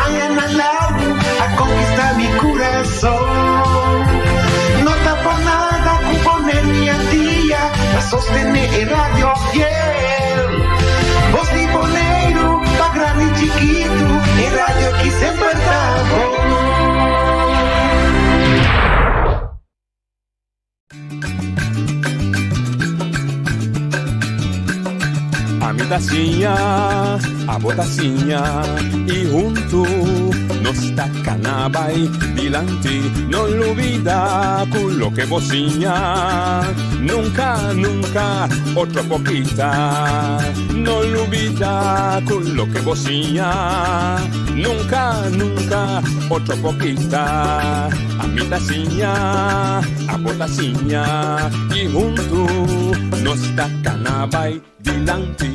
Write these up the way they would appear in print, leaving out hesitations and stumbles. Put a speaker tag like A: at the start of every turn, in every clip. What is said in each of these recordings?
A: Añanan largu a konkistá mi kurason. No ta por nada ku Bonaire i Antia ta sostené e radio fiel. Bos di Boneiru pa grandi i chikitu, e radio ki semper ta bon.
B: Ami ta siña, abo ta siña y huntu nos ta cana bay dilanti. No lubida cu loke bo siña nunca, nunca otro por kita. No lubida cu loke bo siña nunca, nunca otro por kita. Ami ta siña, abo ta siña i huntu nos ta kana bai dilanti.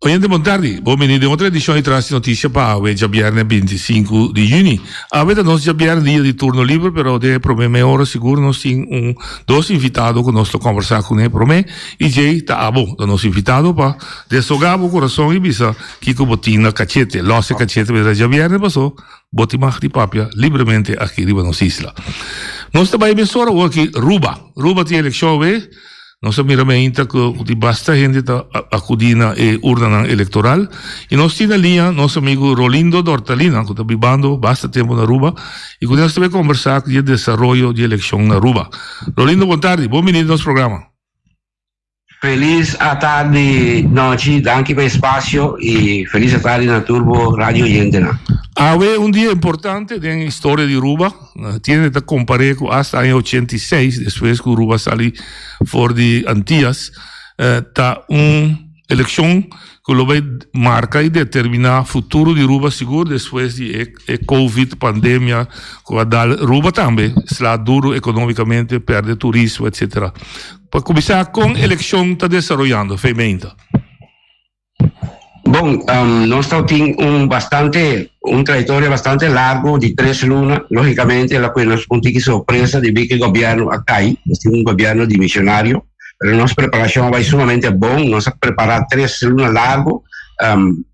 C: Oyente bon tardi, bon bini den otro edicion di Tras di Noticia pa awe djabierne 25 di juni. Awe ta nos djabierne dia di turno liber pero den e prome mei ora sigur nos tin un dos invitado cu nos lo conversa cune prome y djey ta abo ta nos invitado pa desoga bo curason y bisa kico bo tin na cachete, los e cachete mester djabierne paso Bo tin mag di papia libremente aki riba nos isla. Nos ta bai mesora awor aki Ruba. Ruba tin elekshon awe. Nos a mira meinta ku tin basta hende ta akudí na e urnanan elektoral. I nos tin na liña nos amigu Rolindo Dortalina ku ta bibando basta tempu na Ruba i ku nos ta bai kombersá di e desaroyo di elekshon na Ruba. Rolindo bon tardi, bon bini na nos programa.
D: Felis atardi nochi, danki pa espasio y felis atardi na tur bo radio oyentenan.
C: Awe un dia importante den historia di Ruba, tiene ta compare cu hasta aña 86 despues cu Ruba sali for di Antillas, ta un eleccion cu lo bay marca y determina futuro di Ruba sigur despues di e covid pandemia cu a dal Ruba tambe sla duro economicamente, perde turismo etc. Pa kuminsá, kon elekshon ta desaroyando, Feimeinta?
D: Bon, nos ta tin un bastante, un trayectoria bastante largo di tres luna. Lógicamente, loke nos un tiki sorpresa debí ku e gobièrnu a kai. Nos tin un gobièrnu dimisionario, pero nos preparashon a bai sumamente bon. Nos a prepará tres luna largo,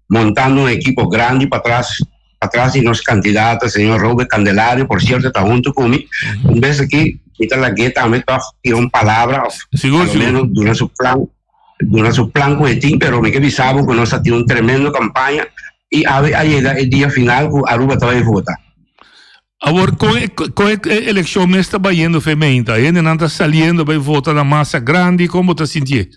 D: montando un ekipo grandi patras Patras di nos candidato, señor Robert Candelario, por cierto ta hunto cu mi. Un bes aki mi ta lag'é tambe tog tira un palabra of
C: Sigur,
D: a lo
C: sigur.
D: menos duna su plan, duna su plan cu e tin, pero mi ke bisa bo cu nos a tin un tremendo campaña y awe a yega e dia final cu Aruba ta bay vota.
C: Awor, con e, con e eleccion mes ta bayendo Femeinta? Hendenan ta saliendo bay vota na masa grandi, con bo ta sintié?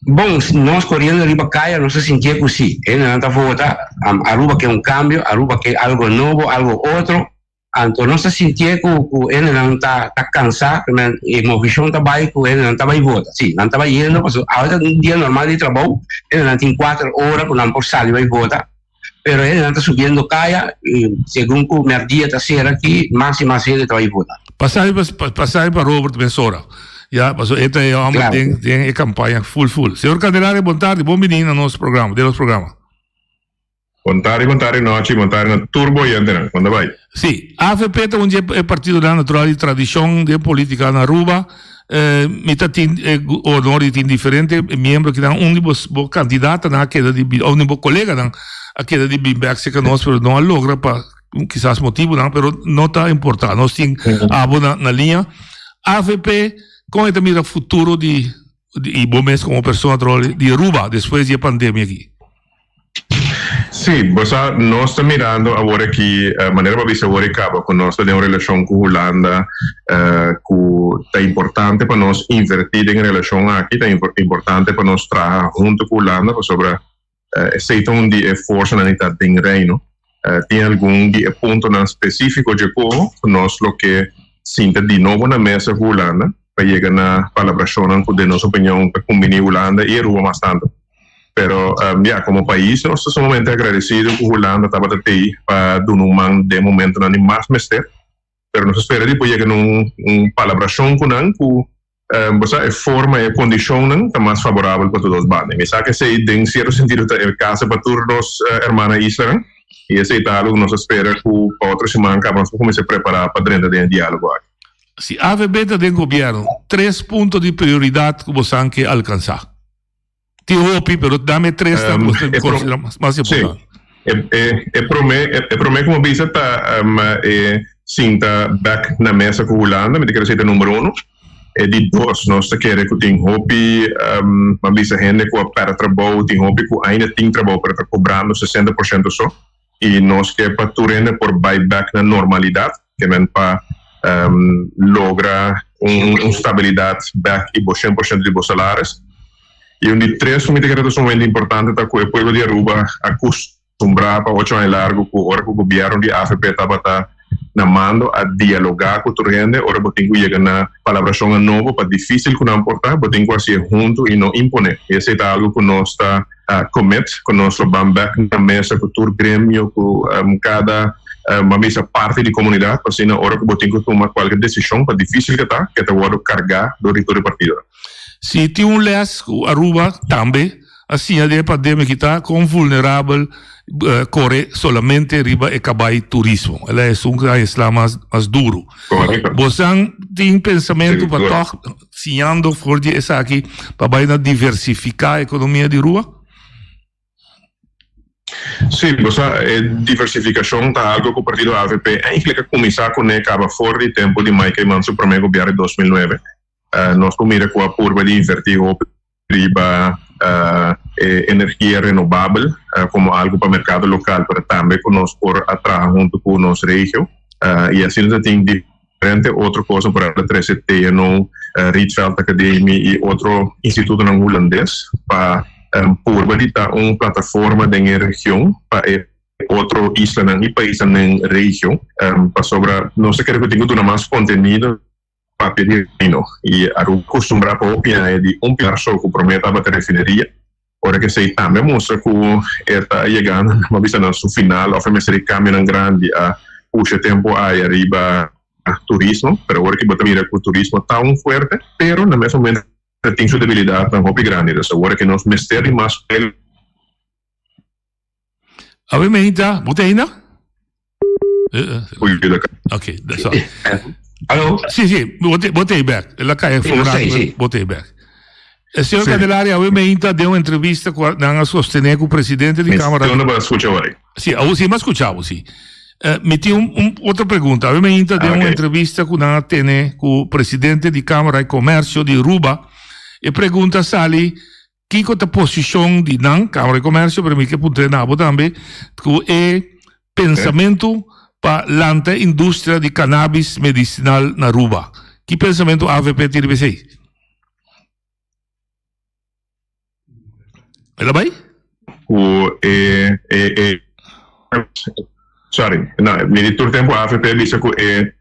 D: Bon, nos koriendo riba kaya nos a sintié ku sí, hendenan ta vota, Aruba ke un kambio, Aruba ke algo nobo, algo otro, anto nos a sintié ku ku hendenan ta ta kansá, e movishon ta bai ku hendenan ta bai vota, sí, nan ta bai yendo pasobra awe ta un dia normal di trabou, hendenan tin kuater ora ku nan por sali bai vota, pero hendenan ta subiendo kaya i segun ku mèrdia ta sera aki mas i mas hende ta bai vota.
C: Pasai pa pasai pa Robert mesora ya paso e ta e homber
D: Claro.
C: den den e campaña full full. Señor Candelaria bon tardi bon bini na nos programa den nos programa.
E: Bon tardi bon tardi nochi bon tardi na tur bo oyentenan con ta bai.
C: Si, avp ta un di e partidonan natural di tradicion den politica na Aruba. Mi ta tin e honor di tin diferente miembro kinan un di bo bo kandidatonan a keda di bin, of di bo koleganan a keda di bin bek serka nos pero no a logra pa kisas motibunan pero no ta importa nos tin abo na na liña. Avp kon e ta mira futuro di i bo mes komo persona di Aruba despues di e pandemia aki?
E: Sí, bo sa, nos ta mirando awor aki, manera bo a bisa awor e caba cu nos ta den un relacion cu Hulanda cu ta importante pa nos inverti den e relacion aki, ta importante pa nos traha hunto cu Hulanda pasobra esey ta un di e forsanan di ta den Reino. Tin algun di e puntonan specifico dje coho cu nos lo ke sinta di nobo na mesa cu Hulanda pa yega na palabracionnan cu den nos opinion ta cumbini Hulanda y Aruba mas tanto. Pero ya, como pais nos ta sumamente agradecido cu Hulanda tabata tey pa duna un man den momentonan di mas mester. Pero nos ta spera di por yega na un un palabracion cu nan cu bo sa e forma y e condicionnan ta mas favorabel pa tur dos banda. Y mi sa cu esey den cierto sentido ta e caso pa tur nos hermana islanan y esey ta algo cu nos ta spera cu pa otro siman caba nos por cuminsa prepara pa drenta den e dialogo aki.
C: Si avb ta den gobierno, tres punto di prioridad cu bosan ke alcansa. Tin hopi, pero dame tres nan ku bo ta konsidera mas importante.
E: Sí. E, e, e promé, e promé ku mi a bisa ta um, e sinta bèk na mesa ku Hulanda, mi ta kere esei ta number uno. E di dos, nos ta kere ku tin hopi, um, mi a bisa hende ku a pèrdè trabou, tin hopi ku ainda tin trabou pero ta kobrando 60% so. I nos ke pa tur hende por bai bèk na normalidat, ke men pa um, logra un, un stabilidat bèk i bo 100% di bo salaris. I un di tres ku mi ta kere ta sumamente importante ta ku e pueblo di Aruba a kustumbrá pa ocho aña largu ku ora ku gobièrnu di avp tabata na mando a dialogá ku tur hende. Ora bo tin ku yega na palabrashonnan nobo pa difísil ku nan por ta, bo tin ku hasié huntu i no imponé. I esei ta algu ku nos ta commit, ku nos lo ban bèk na mesa ku tur gremio, ku kada bo a bisa parti di komunidat pa asina ora ku bo tin ku tuma kualke desishon pa difísil ke ta, ke ta wòrdu kargá dor di tur e partidonan.
C: Si tin un les ku Aruba tambe a siña den e pandemia aki ta kon vulnerabel kore solamente riba e kabai turismo. El a esun ku a esla mas mas duru. Bosan tin pensamentu pa tòg siñando for di esaki pa bai na diversifiká ekonomia di Aruba?
E: Sí, bo sa, e diversificacion ta algo cu partido avp eigenlijk a cuminsa cune caba for di tempo di Mike Eman su prome gobierno di 2009. Nos por mira cu a purba di inverti hopi riba e energia renobabel como algo pa mercado local, pero tambe cu nos por a traha hunto cu nos regio. Y asina ta tin diferente otro cosnan, por ehemplo trece TNO, Rietveld Academie y otro institutonan hulandes pa purba di ta un plataforma den e region pa e otro islanan y paisnan den region, pasobra nos ta kere cu tin cu duna mas contenido papia di Reino y Aruba custumbra pa hopi aña di un pilar so cu prome tabata refineria, ora cu esey tambe a mustra cu e ta yegando na bisa na su final of e mester di cambionan grandi a pusha tempo aya riba turismo, pero ora cu bo ta mira cu turismo ta un fuerte pero na mes momento tin su debilidadnan hopi grandi, dus awor cu nos mester di mas.
C: Awe Meita, bo ta ainda? Ok, that's all.
D: Hallo?
C: Sí, sí, bo te, bo te back. El a cae
D: Sí, no sei, sí.
C: Bo te back. El señor Candelaria, awe Meita deu un entrevista cu nan a sostene cu presidente di Cámara.
E: Yo no va escucha hoy.
C: Sí, awo sí, ma escuchabo, sí. Eh, mi tin un, un otro pregunta. Awe Meita deu un entrevista cu nan a tene cu presidente di Cámara de Comercio di Aruba. E pregunta sali Kiko ta posishon di nan, Kamara di Komersio, pero mi ke puntra na abo tambe, ku e pensamentu pa lanta industria di cannabis medisinal na Aruba? Ki pensamentu avp tin riba esei? El a bai?
E: Ku e e e sorry, no, mi di tur tempu avp a bisa ku e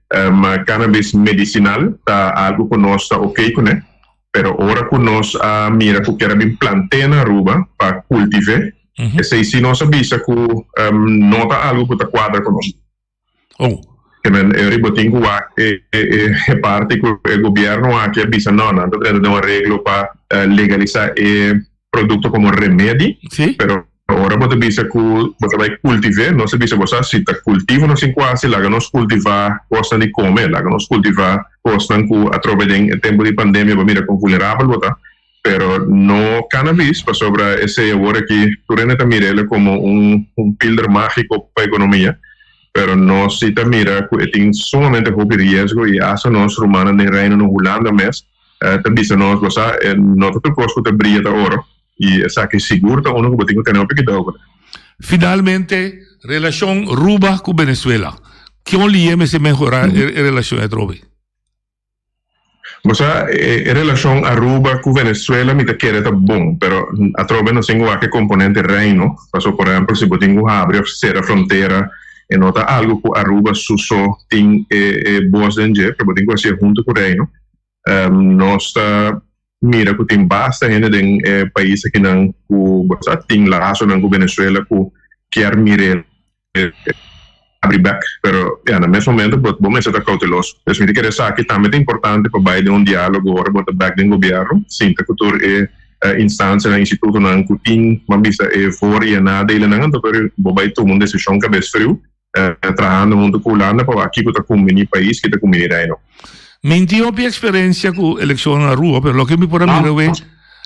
E: cannabis medisinal ta algu ku nos ta oké kuné. Pero ora cu nos a mira cu kier a bin plant'é na Aruba pa cultiv'é, esey si nos a bisa cu no ta algo cu ta cuadra cu nos. Ke men e riba tin cu wak e e parti cu e gobierno aki a bisa no, nan ta drenta den un areglo pa legalisa e producto como remedi, pero Ora bo ta bisa ku bo ta bai kultiv'é, nos ta bisa bo sa si ta kultivo nos tin ku hasi, laga nos kultivá kosnan di kome, laga nos kultivá kosnan ku atrobe den e tempu di pandemia bo mira kon vulnerabel bo ta, pero no cannabis pasobra esei awor aki tur hende ta mira el komo un un pilder mágiko pa ekonomia, pero nos si ta mira ku e tin sumamente hopi riesgo i asta nos rumannan den Reino na Hulanda mes ta bisa nos bo sa no ta tur kos ku ta bria ta oro. I esaki sigur ta unu ku bo tin ku tene hopi kidou kuné.
C: Finalmente, relashon Ruba ku Venezuela. Kion lié mester mehorá e relashon atrobe?
E: Bo sa, e relashon Aruba ku Venezuela mi ta kere ta bon, pero atrobe nos tin ku wak e komponente Reino. Pasobra, por ehèmpel, si bo tin ku habri òf sera frontera, e no ta algu ku Aruba su so tin e bos den dje, pero bo tin ku hasié huntu ku Reino. Nos ta mira ku tin basta hende den e pais akinan ku bo sa tin lasonan ku Venezuela ku kier mir'é abri bek. Pero ya na mes momento bo bo mester ta kouteloso. Dus mi ta kere esaki tambe ta importante pa bai den un dialogo ora bo ta bek den gobièrnu, sinta ku tur e instansianan, institutonan ku tin, ban bisa e voor i e nadelennan, anto pero bo bai tuma un desishon kabes friu. Trahando hunto cu Hulanda pa wak kico ta cumbini pais, kico ta cumbini Reino.
C: Mi tin hopi experiencia cu eleccion na Aruba, pero loke mi por a mira awe,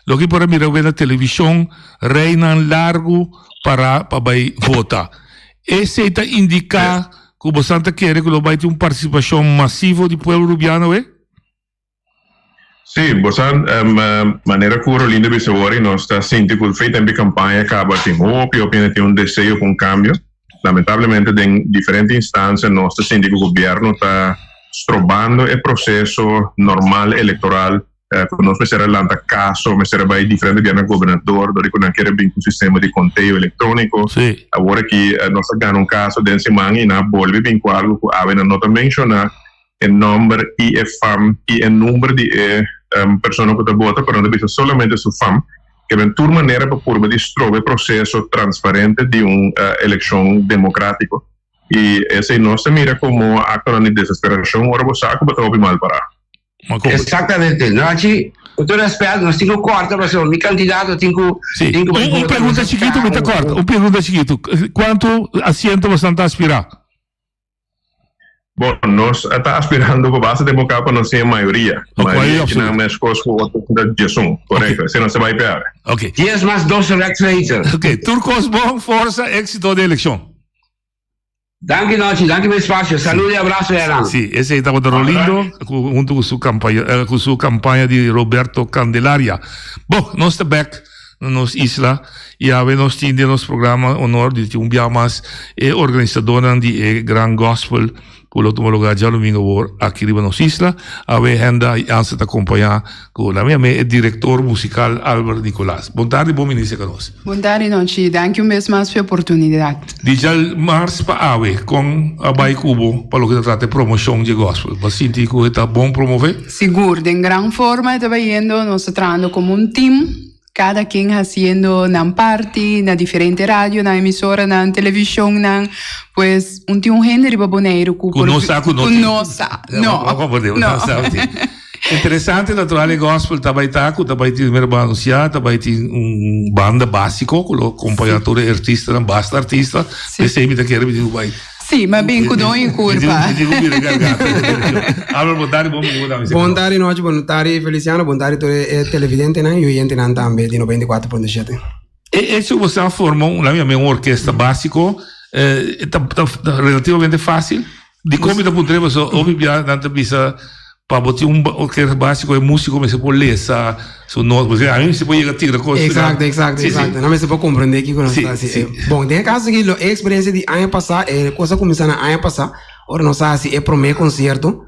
C: Loke por a mira awe na televishon, reinan largu para pa bai vota. Esei ta indiká ku bosan ta kere ku lo bai tin un partisipashon masivo di pueblo Rubiano awe?
E: Sí, bo sa, manera ku Rolinda bisa awor i nos ta sinti ku fe tempu di kampaña kaba tin hopi hopi hende tin un deseo pa un kambio. Lamentablemente den diferente instansia nos ta sinti ku gobièrnu ta strobando e proseso normal elektoral ku nos mester a lanta kaso, mester a bai diferente bia na gobernador dor di ku nan kier a bin ku un sistema di konteo elektróniko. Awor aki nos a gana un kaso den siman i nan a bolbe bin ku algu ku awe nan no ta menshoná e nòmber i e fam i e number di e persona ku ta bota, pero nan ta bisa solamente su fam. Ke ben tur manera pa purba di stroba e proseso transparente di un elekshon demokratiko. I esei nos ta mira komo aktonan di desesperashon ora bo sa ku bo ta hopi mal pará.
D: Exactamente. Nochi, ku tur respet, nos tin ku kòrta pasobra mi kandidato tin ku
C: Sí.
D: tin ku
C: Un, un pregunta chikitu mi ta kòrta. Un pregunta chikitu. Kuantu asiento boso ta aspirá?
E: Bon, nos ta aspirando pa base tempo caba pa nos tin e mayoria.
C: Ok,
E: Mayoria
C: absoluut.
E: kinan meskos ku otro ku ta diesun. Korekto,
C: Ok.
E: esei nos ta bai pe awe.
C: Ok.
D: Dies mas dos rechtstreeks.
C: Ok, tur kos bon, forsa, éxito den elekshon.
D: Danki Nochi, danki pa e espacio. Saludo y abrazo Hernan.
C: Sí, esei tabata Rolindo ku huntu ku su kampaña ku su kampaña di Roberto Candelaria. Bon, nos ta bek na nos isla y awe nos tin den nos programa honor di tin un bia mas e organisadornan di e Gran Gospel cu lo tuma lugar djadomingo awor aki riba nos isla. Awe Henda y Anse ta acompaña cu na mi ame e director musical Albert Nicolaas. Bon tardi, bon bini cerca nos.
F: Bon tardi Nochi, danki un bes mas p'e oportunidad.
C: Di djalmars pa awe, con a bay cu bo pa loke ta trata e promocion dje gospel? Bo a sinti cu e ta bon promove?
F: Sigur, den gran forma e ta bayendo, nos ta trahando como un team, cada ken haciendo nan parti na diferente radionan, emisoranan, televisionnan, pues un tin un hende riba Boneiru cu
C: Cu no sa cu no
F: cu
C: tin.
F: no sa, no,
C: no. Interesante natural e gospel ta bay ta cu ta bay tin mira bo anuncia ta bay tin un banda basico cu lo acompaña tur e artistanan, basta artista, pesey mi ta kere mi tin cu bay.
F: Sí, ma bin cu don y curpa.
C: Mi tin cu bira garganta. Albert, bon tardi, bon bini bo tambe.
G: Bon tardi nochi, bon tardi Feliciano, bon tardi tur e televidentenan y oyentenan tambe di 94.7.
C: E hecho cu bo sa forma un, laat mi yama un orkesta basico, ta relativamente facil? Dikon mi ta puntra pasobra hopi bia nan ta bisa pa bo tin un orkesta basico e musico mester por lesa su nota pasobra ami mester por yega tira cos
G: Exacto, exacto, exacto. Nan mester por comprende kico nan ta haci. Bon, den e caso aki lo e experiencia di aña pasa, e cos a cuminsa na aña pasa, ora nos a haci e prome concierto,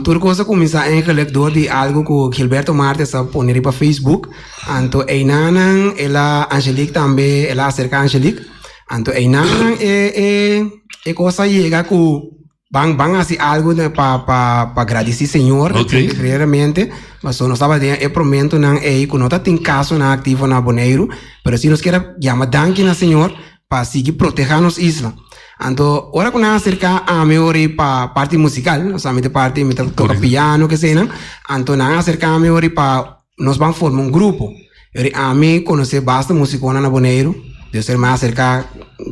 G: tur cos a cuminsa eigenlijk door di algo cu Gilberto Martes a pone riba Facebook, anto eynanan el a Angelique tambe el a acerca Angelique. Anto einan e e e kos a yega ku ban ban hasi algu na pa pa pa gradisí Señor
C: Ok.
G: primeramente pasobra nos tabata den e promentonan ei ku no ta tin kasonan aktivo na Boneiru pero si nos kier a yama danki na Señor pa sigui protehá nos isla. Anto ora ku nan a aserká ami ora ei pa parti musikal osea mi ta parti mi ta toka piano kesenan anto nan a aserká mi ora ei pa Nos ban forma un grupo. Yori ami konosé basta musikonan na Boneiru, dus er mi a aserká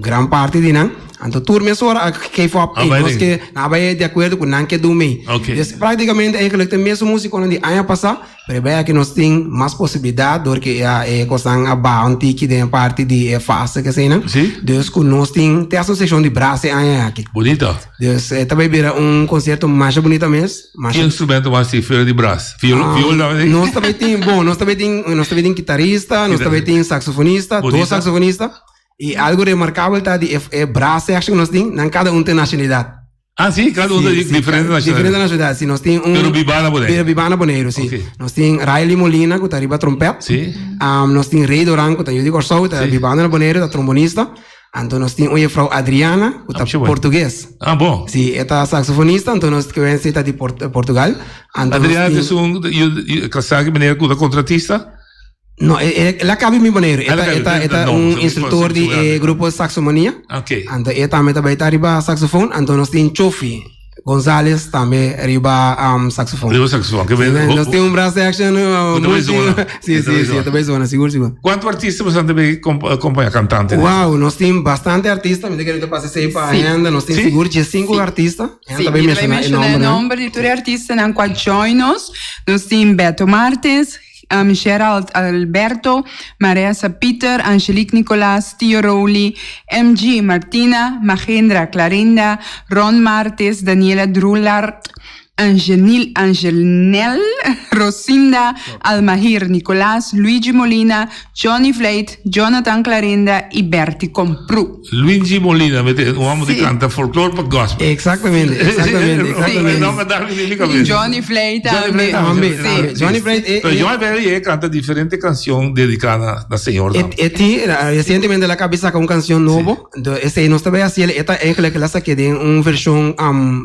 G: gran parti di nan. Anto tur mesora a geef op, ey nos ke, nan a bai di akuerdo ku nan ke dun mei. Dus praktikamente eigenlijk ta e mesun musikonan di aña pasá, pero e bai aki nos tin mas posibilidat dor ke e kosnan a baha un tiki den e parti di e fase keseinan. Dus ku nos tin te hasta un sekshon di bras e aña aki.
C: Bunito.
G: Dus e ta bai bira un konsierto masha bunita mes.
C: Ki instrumento mas tin fuera di bras? Viola, viola tambe tin?
G: Nos tambe tin, bon, nos tambe tin, nos tambe tin kitarista, nos tambe tin saxofonista, dos saxofonista. Y algo remarcabel ta di e, e brass section nos tin, nan cada un tin nacionalidad.
C: Ah, sí, cada un di diferente nacionalidad.
G: Diferente nacionalidad, sí. Nos tin un...
C: Pero bibá na Boneiru.
G: Pero bibá na Boneiru, sí.
C: Okay.
G: Nos tin Riley Molina, ku ta riba trompet.
C: Sí.
G: Um, nos tin Ray Doran, ku ta yu di Kòrsou, ta
C: Sí.
G: bibando na Boneiru, ta trombonista. Anto nos tin un juffrouw Adriana, ku ta portugues.
C: Ah, bon.
G: Sí, e ta saxofonista, anto nos ke wense ta di Portugal. Anto nos
C: Adriana
G: tin...
C: es un kasá ki meneer ku ta kontratista?
G: No, e, e, el a kabi mi Boneiru. E ta, e ta, e ta un instruktor di e grupo Saxomania.
C: Ok.
G: Anto e tambe ta bai ta riba saxofon. Anto nos tin Chofi Gonzales tambe riba um, saxofon.
C: Riba saxofon. Ke
G: Sí, nos tin un brass section.
C: Ku ta bai zona.
G: Sí, sí, sí, ta bai zona, sigur, sigur.
C: Kuantu artista boso ta bai kompaña kantante?
G: Wow, nos tin bastante artista. Mi ta kere ta pasa esei pa agenda. Nos tin sigur diesinku artista.
F: Sí, mi ta bai menshoná e nomber di tur e artistanan ku a join nos. Nos tin Beto Martins. um, Gerald Alberto, Maresa Pieter, Angelique Nicolas, Tio Rowley, MG Martina, Magendra Clarinda, Ron Martes, Daniela Drulart, Angenil Angelnel, Rosinda, Almahir Nicolas, Luigi Molina, Johnny Vleit, Jonathan Clarinda y Bertie Compru.
C: Luigi Molina, mete un homber di canta folklore pa gospel.
G: Exactamente, exactamente, exactamente.
C: No me da ni mi cabeza.
F: Johnny Vleit
C: Johnny Vleit
F: tambe.
C: tambe.
F: Sí.
G: Johnny Vleit,
C: Pero Johnny Vleit e canta diferente canción dedicada na, na Señor
G: E,
C: tambe.
G: e ti, recientemente el a caba di saca un canción nobo. Do, esey nos ta bay haci, e ta eigenlijk el a saca den un version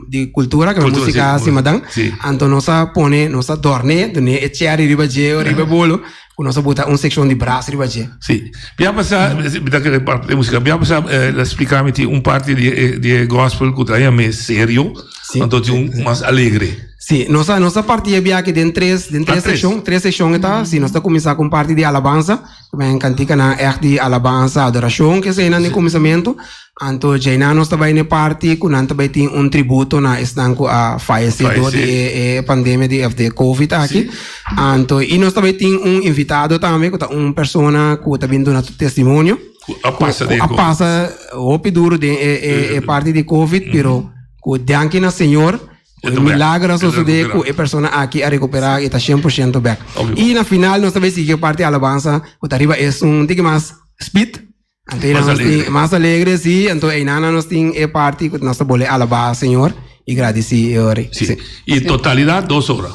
G: di cultura, que
C: Cultura,
G: música
C: sí,
G: simadan.
C: sí.
G: Anto nos a pone, nos a dorne, done e cherry riba dje o riba e bolo, cu nos a bota un seccion di brass riba dje.
C: Sí. Bia pasa, mi ta kere parte di música, bia pasa eh, la explica mi ti un parte di, eh, di e gospel ku ta mes serio,
G: Sí.
C: anto ti un mas alegre.
G: Sí, nos a, nos a parti e biaha den tres, den tres
C: Ah, tres.
G: seccion, tres seccion eta. Sí, nos ta cuminsa cu un parti di alabanza, cu ben canticanan echt di alabanza, adoracion, que eseinan den cuminsamento. Anto djeinan nos ta bay n'e parti cu nan ta bay tin un tributo na esnan cu a fallece door di e, e pandemia di, of di COVID aki. Anto, y nos ta bay tin un invitado tambe cu ta un persona cu ta bin duna su testimonio.
C: Cu a pasa den
G: Cu a
C: COVID.
G: pasa hopi duro den e, e, e parti di COVID, pero cu danki na Señor,
C: E
G: Un
C: ta bek.
G: milagro a
C: E ta
G: sosodé
C: recuperá.
G: ku e persona aki a recuperá i ta 100% bek.
C: Obvio.
G: I na final nos ta bay sigui e parti alabansa ku ta riba esun tiki mas speed. Anto einan
C: Mas
G: nos tin
C: alegre.
G: mas alegre sí, anto einan nos tin e parti ku nos ta bole alabá Señor i gradisí e ora.
C: Sí.
G: Sí.
C: I totalidad dos ora.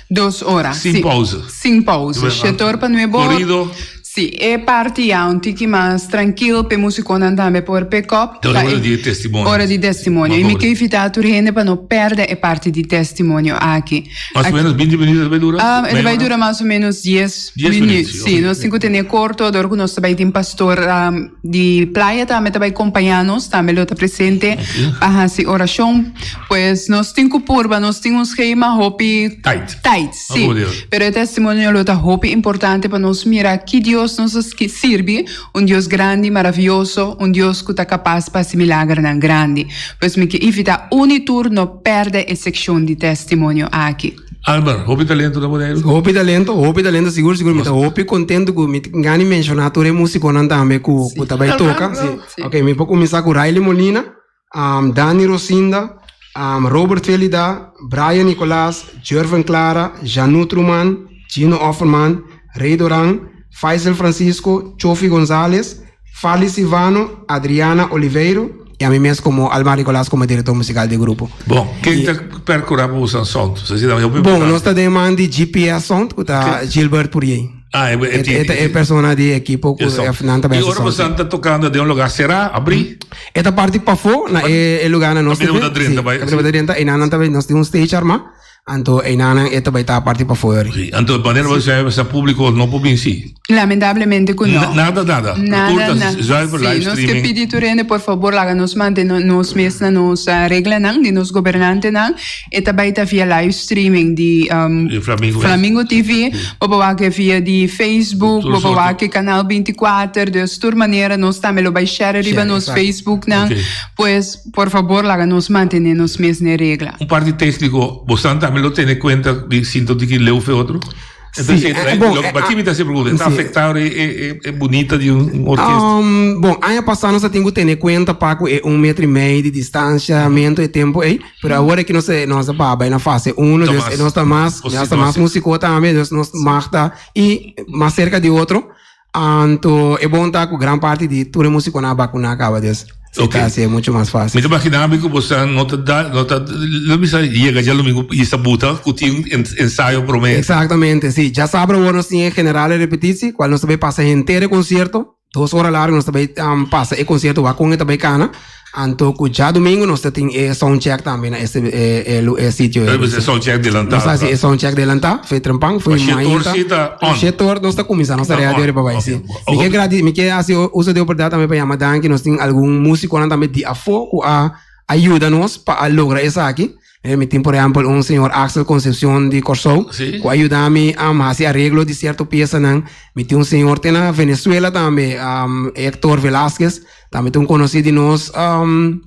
F: Dos ora.
C: Sin
F: sí.
C: pausa.
F: Sin pausa. Shete or pa nuebe or.
C: Corrido.
F: Sí, e parti ya un tiki mas trankil p'e musikonan tambe por pick up.
C: Ta ora di testimonio.
F: Ora di testimonio. I mi ke invitá tur hende pa no pèrdè e parti di testimonio aki.
C: Mas o menos binti minuut e ta bai dura?
F: E ta bai dura mas o menos dies minuut. Sí, nos tin ku tene korto dor ku nos ta bai tin pastor di playa tambe ta bai kompañá nos, tambe lo ta presente pa hasi orashon. Pues nos tin ku purba, nos tin un schema hopi
C: Tight.
F: tight, sí. Pero e testimonio lo ta hopi importante pa nos mira ki Dios nos a sirbi, un Dios grandi, maravioso, un Dios ku ta kapas pa hasi milagernan grandi. Pues mi ke invitá un i tur no pèrdè e sekshon di testimonio aki.
C: Albert, hopi talento na Boneiru.
G: Hopi talento, hopi talento, sigur sigur. Mi ta hopi contento cu mi tin gana di menciona tur e musiconan tambe cu cu ta bay toca. Si. Ok, mi por cuminsa cu Riley Molina, Dani Rosinda, Robert Felida, Brian Nicolas, Jerven Clara, Janut Ruman, Gino Offerman, Rey Doran, Faisel Francisco, Chofi Gonzales, Farley Silvano, Adriana Oliveiro y ami mes como Almar Nicolas como director musical di grupo.
C: Bon, ken ta percura pa boso sound?
G: Bon, nos ta den man di GPS Sound cu ta Gilbert Purier.
C: Ah, e, e,
G: e, e, e persona di equipo cu nan ta
C: Y ora boso ta tocando den un lugar cera, abri?
G: E ta parti pafo na e, e lugar na nos.
C: Caminda bo ta drenta,
G: bai. Caminda bo ta drenta, y nan ta nos tin un stage arma. Anto einanan e ta bai ta parti pafó eri.
C: Sí, anto manera bo sa sa publico no por bin sí.
F: Lamentablemente ku no.
C: Nada nada.
F: Nada nada.
C: Zuiver
F: Sí,
C: live
F: nos ke
C: streaming.
F: pidi tur hende por fabor laga nos mantene nos mes na nos reglanan di nos gobernantenan. E ta bai ta via live streaming di
C: Di Flamingo.
F: Flamingo TV. Bo por wak via di Facebook,
C: Tur
F: bo por
C: soorten.
F: wak Canal 24. Dus tur manera nos tambe lo bai share riba
G: Share,
F: nos
G: exacto.
F: Facebooknan.
C: Ok.
F: Pues Por fabor laga nos mantene nos mes n'e regla.
C: Un parti tecnico, bosan tambe lo tene cuenta di sinto di ki leu fe otro?
G: Sí, bon,
C: Lo, baki mi ta haci pregunta, ta afecta e, e, e bunita di un orkesta?
G: Bon, aña pasa nos a tin cu tene cuenta pa cu e un metro y mei di distanciamento e tempo ey, pero awor aki nos nos a bay na fase uno, dus nos ta mas, nos ta mas musico tambe, dus nos mag ta y mas cerca di otro. Anto e bon ta ku gran parti di tur e musikonan a bakuna kaba, dus e ta hasié muchu mas fásil.
C: Mi ta imaginá mi ku boso no ta da, no ta, lo mi sa yega djalumingu i sa buta ku tin un ensayo promé.
G: Eksaktamente, si. Djasabra awor nos tin e generale repetitsi, kual nos ta bai pasa henter e konsierto, dos ora largu nos ta bai pasa e konsierto wak kon e ta bai kana. Anto ku djadumingu nos ta tin e sound check tambe na ese e sitio.
C: E sound check delantá.
G: Nos ta hasi e sound check delantá, fe trempan, fe
C: Shete or
G: mainta.
C: si ta on.
G: Shete or nos ta kuminsá, nos ta
C: Ta
G: ready
C: on.
G: riba bai, si.
C: Ok.
G: Mi ke gradi, mi ke hasi uso di oportunidat tambe pa yama danki, nos tin algun musikonan tambe di afó ku a a yuda nos pa a logra esaki. Mi tin por ehèmpel un señor Axel Concepcion di Kòrsou ku a yuda mi hasi areglo di sierto piesanan. Mi tin un señor te na Venezuela tambe, Hector Velasquez, tambe ta un konosí di nos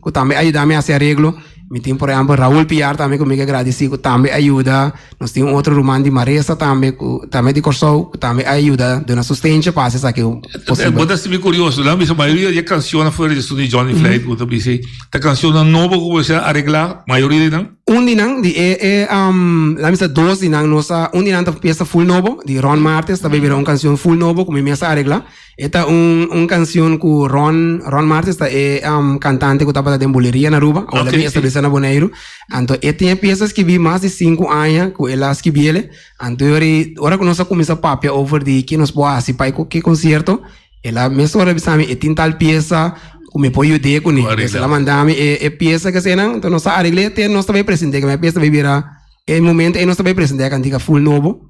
G: ku tambe a yuda mi hasi areglo. Mi tin por ehèmpel Raul Piar tambe ku mi ke gradisí ku tambe a yuda. Nos tin un otro ruman di Maresa tambe ku tambe di Kòrsou ku tambe a yuda duna sustensha pa hasi esaki posibel.
C: Bo ta sinti kurioso, nan bisa mayoria di e kanshonnan fuera di esun di Johnny Vlijt ku ta bisa ei, ta kanshonnan nobo ku bo a areglá, mayoria di nan?
G: Un di nan, di e e laat mi sa dos di nan nos a, un di nan ta piesa full nobo di Ron Martes ta bira un kanshon full nobo ku mi mes a areglá. E ta un un canción cu Ron Ron Martes ta e um, cantante cu tabata den buleria na Aruba, awor okay, establece na Boneiru. Anto e tin e pieza skibi mas di cinco aña cu el a skibiele. Anto yori ora cu nos a cuminsa papia over di ki nos por haci pa e ki concierto, el a mesora bisa mi e tin tal pieza cu mi por yud'é cune. Entonces el a manda mi e e pieza kesenan, anto nos a aregl'é te nos ta bay present'é, e pieza ta bay bira E momento ei nos ta bai presentá e kantika full nobo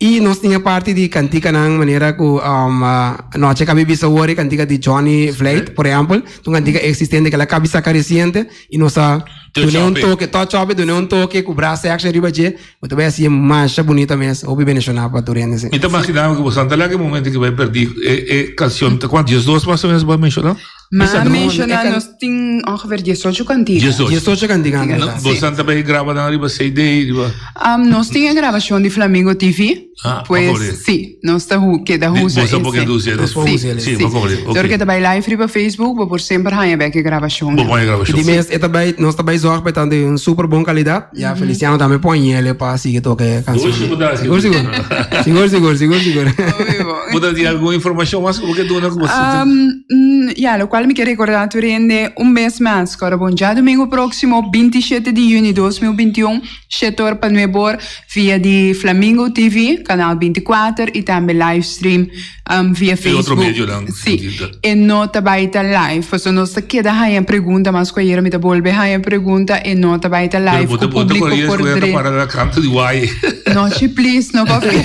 G: i nos tin e parti di kantikanan manera ku Noche Kabi Bisa Wor e kantika di Johnny Vlijt por ehèmpel ta un kantika eksistente ku el a kabi saka resiente i nos a dun'é un toke touch up dun'é un toke ku brass section riba dje bo ta bai hasié masha bunita mes hopi bendishoná pa tur hende si.
C: Mi ta maginá mi ku boso ta laga e momento ku bai pèrdí e kanshon ta kuantu diesdos mas o menos bo a menshoná?
F: Ma a menciona nos tin ongeveer diesocho cantica.
C: Diesocho.
G: Diesocho cantica en total.
C: Bo san ta bay graba nan riba CD, riba.
F: Nos tin e grabacion di Flamingo TV.
C: Ah,
F: pues si, nos ta keda usa
C: ese. Bo sa por keda usa
F: ese.
C: Si, si.
F: Dor ke ta bay live riba Facebook, bo por semper haña bek e grabacion.
C: Bo por haña grabacion.
G: Di mes e ta bay, nos ta bay zorg pa e ta di un super bon calidad. Ya Feliciano tambe pon yele pa sigui toca e cancion.
C: Sigur
G: sigur. Sigur sigur, sigur sigur.
C: Bo ta tin algun informacion mas cu bo ke duna cu bo
F: sinti? Ya, locual mi ke recorda tur hende un bes mas, cu ora bon djadomingo proximo 27 di juni 2021, shete or pa nuebe or, via di Flamingo TV, canal 24, y tambe livestream via
C: E otro
F: Facebook.
C: medionan.
F: Sí, e no ta bai ta live, pasobra nos ta keda haña pregunta, mas ku ayera mi ta bolbe haña pregunta, e no ta bai ta
C: Pero
F: live
C: bo ta
F: ku
C: bo ta
F: públiko
C: kore
F: por
C: ku ta
F: dre.
C: para na kanto di waye.
F: No, chi please, no papia.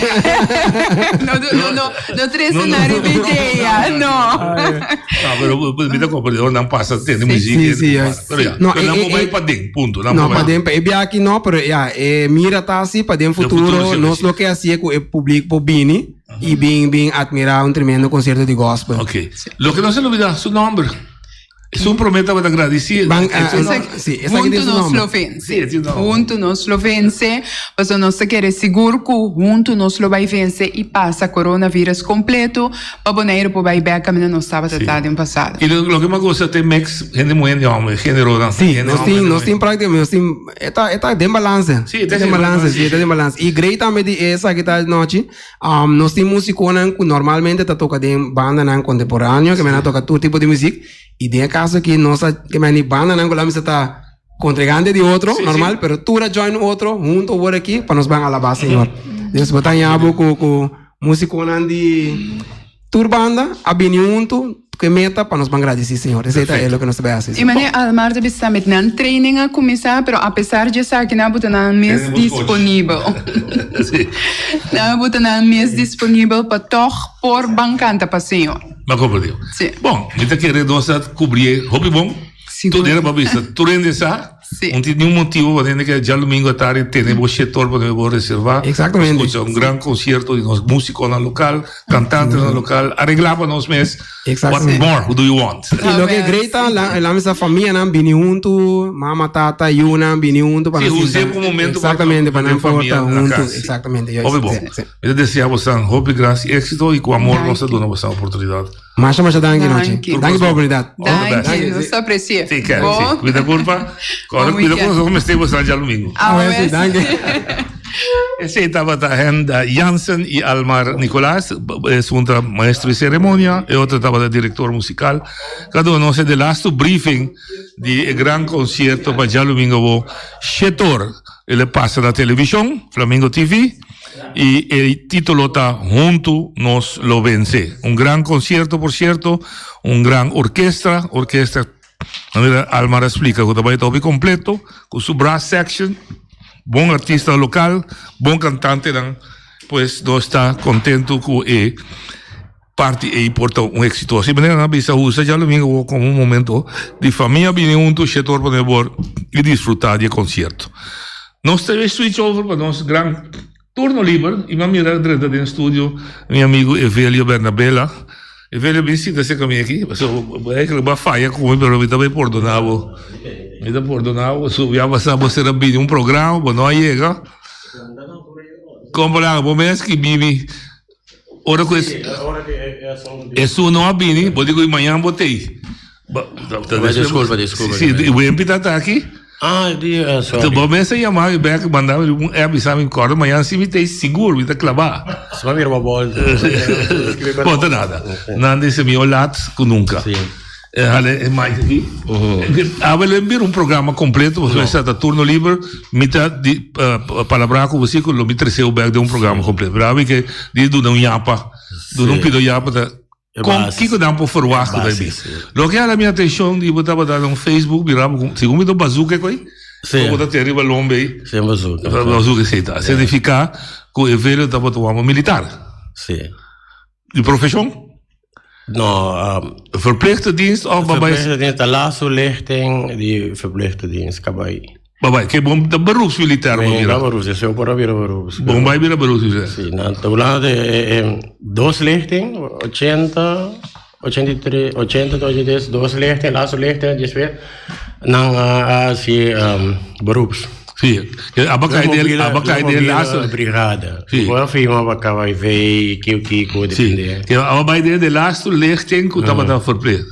F: No, no, no, no trese
C: No, no,
F: na
C: no.
F: riba idea, no.
C: No, pero bo- bo- mi ta comprende, ora nan pasa tende
F: Sí.
C: muziek
G: Sí,
C: e
G: sí,
C: ta
G: juist.
C: para. Pero ya,
G: No,
C: pero
G: e-
C: nan
G: e-
C: por bai
G: e-
C: paden, punto. Nan
G: No,
C: por bai.
G: paden, pa e biaha aki no, pero ya, e mira ta así, pa den
C: Den futuro
G: futuro
C: sí,
G: nos
C: sí.
G: lo ke hasié ku e publik por bini. Y bin bin admira un tremendo concierto di gospel.
C: Ok. Loke no se lubida, su nomber. Esun prome tabata gradeci.
G: Ban,
C: Su
G: ah,
C: nomber.
G: sí, esaki
F: Huntu
G: tin su
F: nos
G: nomber.
F: lo vence.
C: Sí, e tin nomber.
F: Huntu nos lo vence. Pasobra nos ta kere sigur ku huntu nos lo bai vence i pasa coronavirus completo pa Boneiru por bai bek kaminda nos tabata
C: Sí.
F: ta den pasado.
C: Y lo, loke mi a gusta ta e mix hende muhe hende homber, generonan.
G: Sí,
C: Hende
G: nos
C: homber,
G: tin,
C: hende
G: nos
C: muhe.
G: tin prácticamente, nos tin, e ta, e ta den balance.
C: Sí, e ta
G: den
C: den
G: balance,
C: balance.
G: sí, e ta den balance. Y great tambe di esaki ta nochi, um, nos tin músiconan cu normalmente ta toca den bandanan contemporáneo, que men a toca tur tipo di muziek. Y den e caso aki nos a, que men di bandanan cu la mester ta contregante di otro,
C: Sí,
G: normal,
C: sí.
G: pero tur a join otro hunto awor aki pa nos ban alabá Señor. Dus bo ta haña bo cu, cu musiconan di tur banda a bini hunto cu e meta pa nos ban gradici Señor. Esey ta e loke nos ta bay haci.
F: I manera Almar ta bisa met nan training a cuminsa, pero apesar dje esaki nan a buta nan mes
C: Tenemos coach.
F: disponibel.
C: Sí.
F: Nan a buta nan mes disponibel pa tog por ban canta pa Señor.
C: M'a comprende.
F: Sí.
C: Bon, mi ta kere nos a cubri hopi bon.
F: Sigur.
C: Tur hende pa bisa, tur hende sa.
F: Sí.
C: No tin niun motibo pa hende ke djalumingo atardi tene bo shetor pa bo reserva.
G: Exactamente.
C: Escucha un gran concierto di nos musiconan local, cantantenan local, arregla pa nos mes.
G: Exactamente.
C: What more do you want?
G: Y lo ke great ta, la, la mesa famianan bini huntu, mama, tata, yunan bini huntu pa
C: Sí,
G: nan
C: us'é
G: sinta.
C: pa un momento pa
G: Exactamente, pa
C: den
G: nan por
C: famia
G: ta
C: na
G: huntu.
C: cas.
G: Exactamente, juist.
C: Hopi bon.
G: Sí, sí.
C: Mi ta desea bosan hopi gracia y éxito y cu amor nos ta
F: Danki.
C: duna bosan oportunidad.
G: Masha masha danki nochi.
F: Danki.
G: Danki pa e oportunidat.
F: Danki, nos ta aprecia.
C: Take care.
F: Bo.
C: Sí. Cuida curpa. Corre,
F: Bon
C: cuida
F: weekend.
C: cu nos mester bosan djalumingo.
F: Awe
G: sí, danki.
C: Esey tabata Henda Jansen y Almar Nicolaas. Esun ta maestro di ceremonia, e otro tabata director musical. Cada uno nos e de laatste briefing di e gran concierto pa djalumingo bo shetor. El a pasa na television, Flamingo TV. Y e título ta Huntu nos lo vence. Un gran concierto, por cierto, un gran orquesta, orquesta, manera Almar a explica, cu ta bay topi completo, cu su brass section, bon artista local, bon cantantenan, pues nos ta contento cu e parti ei por ta un éxito. Así manera nan a bisa usa djadomingo awor como un momento di famia bini hunto, shete or pa nuebe or y disfruta di e concierto. Nos ta e switch over pa nos gran turno liber y mi a mira drenta den studio mi amigo Evelio Bernabela. Evelio bin sinta cerca mi aki, pasobra bo eigenlijk bo a faya cu mi pero mi ta bay pordona bo. Mi ta pordoná bo, su ya pasá bo ser a bini un programa, bo no a yega. Kompra bo mes ki bibi ora ku esun no a bini, bo di ku mañan bo tei.
H: Disculpa, disculpa.
C: Si, Wempi ta ta aki.
H: Ah, di, sorry.
C: Bo mes a yama mi bek, manda mi un app, bisa mi kòrda mañan si mi tei sigur, mi ta klabá.
H: Si mi mira bo bòlta.
C: Bon, ta nada. Nan di se mihó lat ku nunka.
H: Si.
C: Hale e mic aki. Awe lo bira un programa completo, pasobra esaki ta turno liber. Mi ta di palabrá ku boso ku lo mi trese bo bek den un programa completo. Pero awe ke di duna un yapa, duna un pido yapa ta kon kiko nan por ferwagt ku ta bin. Loke hala mi atenshon di bo tabata na un Facebook mira bo segun mi ta un bazooka koe ku bo ta tene riba lomba ei.
H: Si un bazooka.
C: Bazooka esei ta. Signifiká ku e velo tabata un hòmber militar.
H: Si.
C: Di profeshon?
H: No.
C: Verplichte dienst of babay?
H: Verplichte dienst, ta laatste lichting di verplichte dienst kabay.
C: Babay, ke bon ta beroepsmilitair bo bira?
H: Ta beroeps, esei por a bira beroeps.
C: Bon bai bira beroepsmilitair.
H: Si, nan ta hablando de dos lichting, 80, 83, 80 tot 83, dos lichting, laatste lichting, despues nan a hasi beroeps.
C: Sí, aba kai den, aba kai den laatste.
H: Brigada.
C: Sí.
H: Bo a firma pa kaba IV, kiko kiko,
C: depende. Sí, aba bai den de laatste lichting ku tabata verplicht.